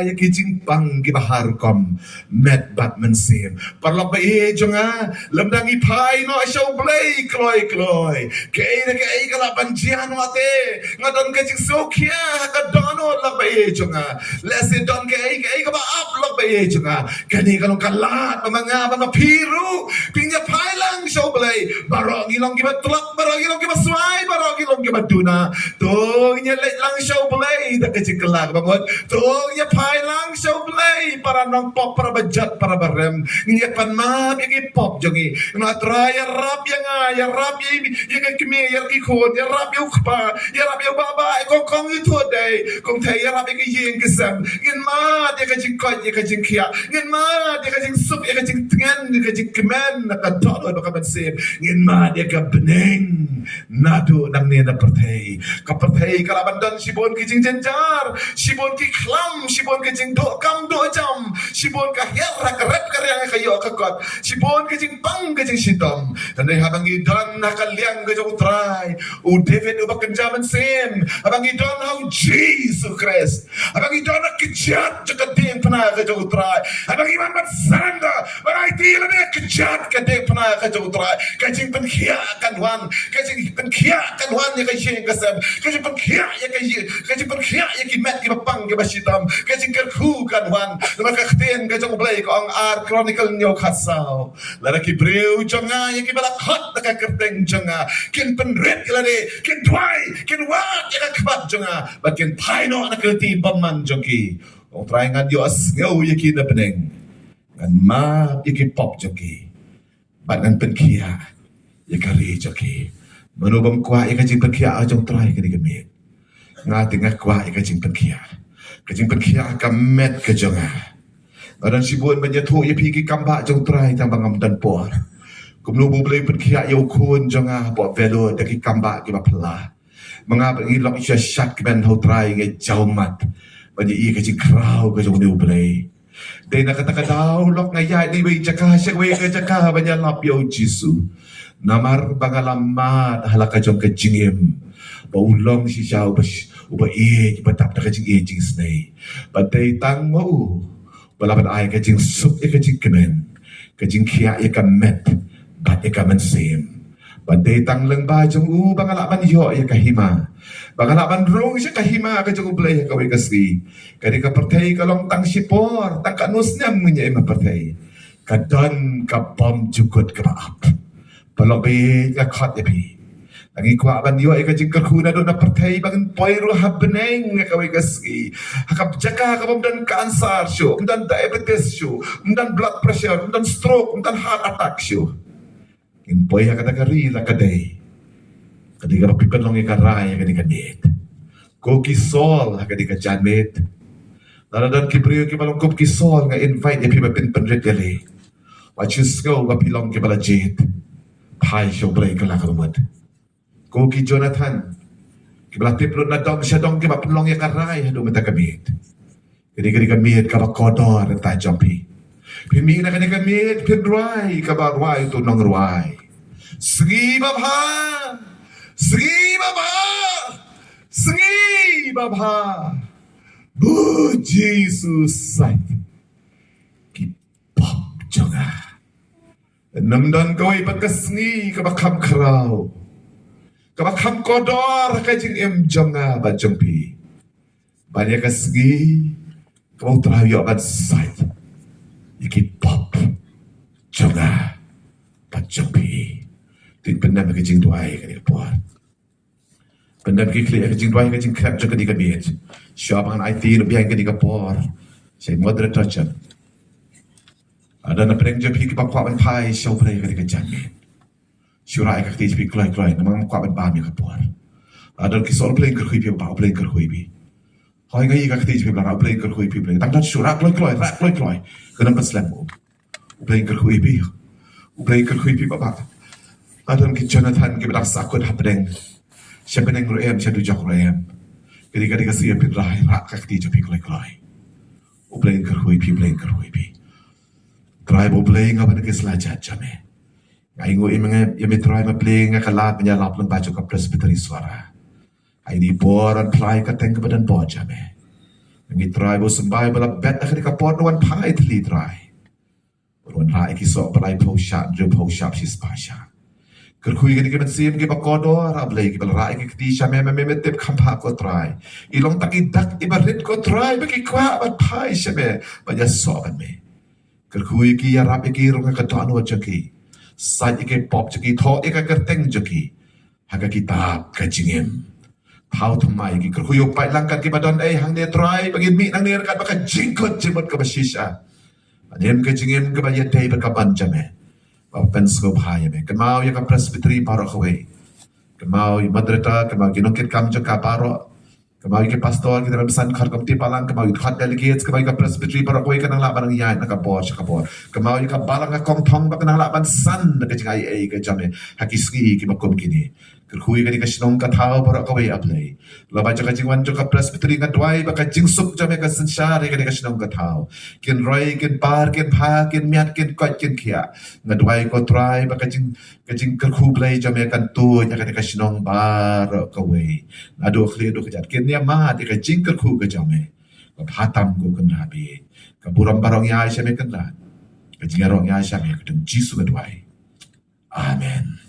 ïa ki jingpang kiba har rukom, met bad mynsiem. Paralok ba ïeit jong nga, lymda ngi phai noh sha U Blei kloi kloi, kaei na kaei ka lah ban jia noh te. Nga don ka jingsngewkhia ha ka dohnud, paralok ba ïeit jong nga. Lehse don kaei kaei kaba ap, paralok ba ïeit jong nga. Kane ka long ka lad ba ma nga bad ma phi ruh phin ïa phai lang sha U Blei. Baroh ngi long kiba tlot, baroh ngi long kiba swai, baroh ngi long kiba duna. To ngin ïa leit lang sha U Blei da ka jingkylla kaba mut. To ngin ïa phai lang sha U Blei, para nongpop, para bajot, para barem. Ngin ïa pan map ïa ki pop jong ngi. Nga, Trai, ïarap ïa nga, ïarap ïa i, ïa ka kmie, ïa ki khun, ïarap ïa u kpa, ïarap ïa u baba, ïa kong kong, ïa u thudei, kong thei, ïarap ïa ka ïing ka sem. Ngin mad ïa ka jingkoit, ïa ka jingkhiah. Ngin mad ïa ka jingsuk, ïa ka jingtngen, ïa ka jingkmen, na ka dohnud bad ka mynsiem. Ngin mad ïa ka bneng naduh nangne na pyrthei. Ka pyrthei ka lah ban don shibun ki jingjynjar, shibun ki khlam, shibun ki jingduh kam duh jam, shibun ka hiar ha ka rep ka riang, ka ïoh ka kot, shibun ki jingpang ki jingshitom. Hynrei haba ngi don ha ka liang ka jong U Trai, u David uba kynja mynsiem, haba ngi don ha U Jisu Khrist, haba ngi don ha ka kjat jong ka diengphna ka jong U Trai, haba ngi wan ban surrender, ban aiti lade ha ka kjat ka diengphna ka jong U Trai, ka jingpynkhiah kan wan, ka jingpynkhiah kan wan ïa ka ïing ka sem, ka jingpynkhiah ïa ka ïing, ka jingpynkhiah ïa ki met kiba pang kiba shitom, ka jingkyrkhu kan wan. Namar ka ktien ka jong U Blei ka ong, Ar Chronicle hynñiew khatsaw, lada ki briew jong nga ïa kiba la khot da ka kyrteng jong nga kin pynrit ïa lade, kin duwai, kin wad ïa ka khmat jong nga, bad kin phai noh na ka lynti bymman jong ki, U Trai, ngan ïohsngew ïa ki na bneng, ngan map ïa ki pop jong ki, bad ngan pynkhiah ïa ka ri jong ki. Mano bym kwah ïa ka jingpynkhiah jong U Trai kane ka miet? Nga te nga kwah ïa ka jingpynkhiah, ka jingpynkhiah ka met ka jong nga. Nga don shibun ban ïathuh ïa phi ki kambah jong U Trai tang ba ngam don por. Kumno ba U Blei u pynkhiah ïa u khun jong nga hapoh Vellore da ki kambah kiba phylla. Ma nga bad ngi lok sha shad kmen ha U Trai, ngi jaw mat ban ïohi ka jingkhraw ka jong une U Blei. Dei na kata ka daw lok nga ïaid na iwei i jaka sha iwei ka jaka ban ïalap ïa U Jisu. Namar ba nga la mad ha la ka jong ka jingim ba u long shisha uba sh-, uba ïeit, uba dap da ka jingïeit jingisynei. Ba dei tang ma u ba la ban ai ka jingsuk ïa ka jingkmen, ka jingkhiah ïa ka met bad ïa ka mynsiem. Ban dei tang lyngba jong u ba nga lah ban ïoh ïa ka hima, ba nga lah ban rung sha ka hima ka jong U Blei ha kawei ka sngi. Ka dei ka pyrthei ka long tang shipor, tang katno snem ngin ïa im ha pyrthei. Ka don ka bymjukut kaba ap. Paralok baieit, nga khot ïa phi. Ngi kwah ban ïoh ïa ka jingkyrkhu naduh na pyrthei ba ngin poi ruh ha bneng ha kawei ka sngi. Ha ka jaka kaba ym don cancer shuh, ym don diabetes shuh, ym don blood pressure, ym don stroke, ym don heart attack shuh. Ngin poi ha kata ka ri la ka dei. Ka dei kaba pynlong ïa ka rai ha kane ka miet. Ko ki Saul ha kane ka janmiet. Lada don ki briew kiba long kum ki Saul, nga invite ïa phi ba phin pynrit ïa lade. Wat shu sngew ba phi long kiba la jied. Phai sha U Blei kylla ka mut. Ko ki Jonathan kiba la tip lut na dong sha dong kiba pynlong ïa ka rai haduh mynta ka miet. Kane ka dei ka miet kaba kordor ïa ka jong phi. Phin mih na kane ka miet phin rwai kaba rwai uto u nongrwai. Sngi babha, sngi babha, sngi babha. O Jisu, sait ki pop jong nga. Ym don kawei pat ka sngi kaba kham khraw, kaba kham kordor ha ka jingim jong nga bad jong phi ban ïa ka sngi kaba U Trai u ïoh ban sait ïa ki pop jong nga bad jong phi. Te pyndem ïa ka jingduwai kane ka por. Pyndem ki khlieh ïa ka jingduwai, ka jingkhreh jong kane ka miet. Shuwa ba ngan aiti ruh biang kane ka por sha i moderator jong. Lada na pdeng jong phi kiba kwah ban phai sha U Blei kane ka janmiet, shu rah ïa ka kti jong phi kloi kloi, namar ngam kwah ban bam ïa ka por. Lada ki Saul, U Blei un kyrkhu ïa phi, ba U Blei un kyrkhu ïa phi. Hooid, nga ïohi ka kti jong phi, ba U Blei un kyrkhu ïa phi, U Blei. Tang don shu rah kloi kloi, rah kloi kloi. Khnang ban slem. U Blei un kyrkhu ïa phi. U Blei un kyrkhu ïa phi, Baba. Lada ki Jonathan kiba dang sahkut hapdeng, sha bneng ruh em, sha dujok ruh em. Kane ka dei ka sngi ba phin rah, rah ka kti jong phi kloi kloi. U Blei un kyrkhu ïa phi, U Blei un kyrkhu ïa phi. Trai bad U Blei, nga wan ha ki slajat jong me. Nga ainguh ïa me, ïa me Trai, ma Blei, nga kylla ban ïarap lyngba jong ka Presbytery Sohra. Ai ni por ban phla ïa ka kyrteng kaba don bor jong me. Ngi Trai bad symbai ba la bet ha kane ka por, wan phai thylli Trai. Wan rah ïa ki soh ba laiphew shah, hynriewphew shah, shispah shah. Kyrkhu ïa kine ki mynsiem kiba kordor, A Blei, kiba la rah ïa ki kti sha me, ma me me tip kham bha ko Trai. I long tang i dak iba rit ko Trai ba ki kwah ban phai sha me, ban ïasoh bad me. Kyrkhu ïa ki, ïarap ïa ki, rung ïa ka dohnud jong ki. Sait ïa ki pop jong ki, thoh ïa ka kyrteng jong ki ha ka kitab ka jingim. Thaw thymmai ïa ki, kyrkhu ïa u paidlang kat kiba don ei hangne Trai, ba ngin mih nangne ryngkat bad ka jingkut jingmut kaba shisha. Ban im ka jingim kaba ïadei bad ka mon jong me. Ba pynsngewbha ïa me. Kynmaw ïa ka Presbytery baroh kawei. Kynmaw ïa moderator, kynmaw ïa ki nongkitkam jong ka baroh. Kynmaw ïa ki pastor, ki nongsan khar komiti balang, kynmaw ïa ki delegates, kynmaw ïa ka Presbytery baroh kawei, kan nang lah ban nang ïaid na ka bor sha ka bor. Kynmaw ïa ka balang ka kongthong ba kan nang lah ban san na ka jingai ei ka jong me ha ki sngi kiba kum kine. Kyrkhu ïa kane ka shnong ka thaw baroh kawei, A Blei. Lyngba jong ka jingwan jong ka Presbytery, nga duwai ba ka jingsuk jong me kan synshar ïa kane ka shnong ka thaw. Kin roi, kin par, kin pha, kin miat, kin koit, kin khiah. Nga duwai ko Trai ba ka jing, ka jingkyrkhu Blei jong me kan tuid ïa kane ka shnong baroh kawei. Naduh khlieh haduh kjat, kin ïa mad ïa ka jingkyrkhu ka jong me. Kaba bha tam, ko Kynrad baieit. Ka burom baroh ngi ai sha me Kynrad. Ka jingïaroh ngi ai sha me, ha ka kyrteng Jisu nga duwai. Amen.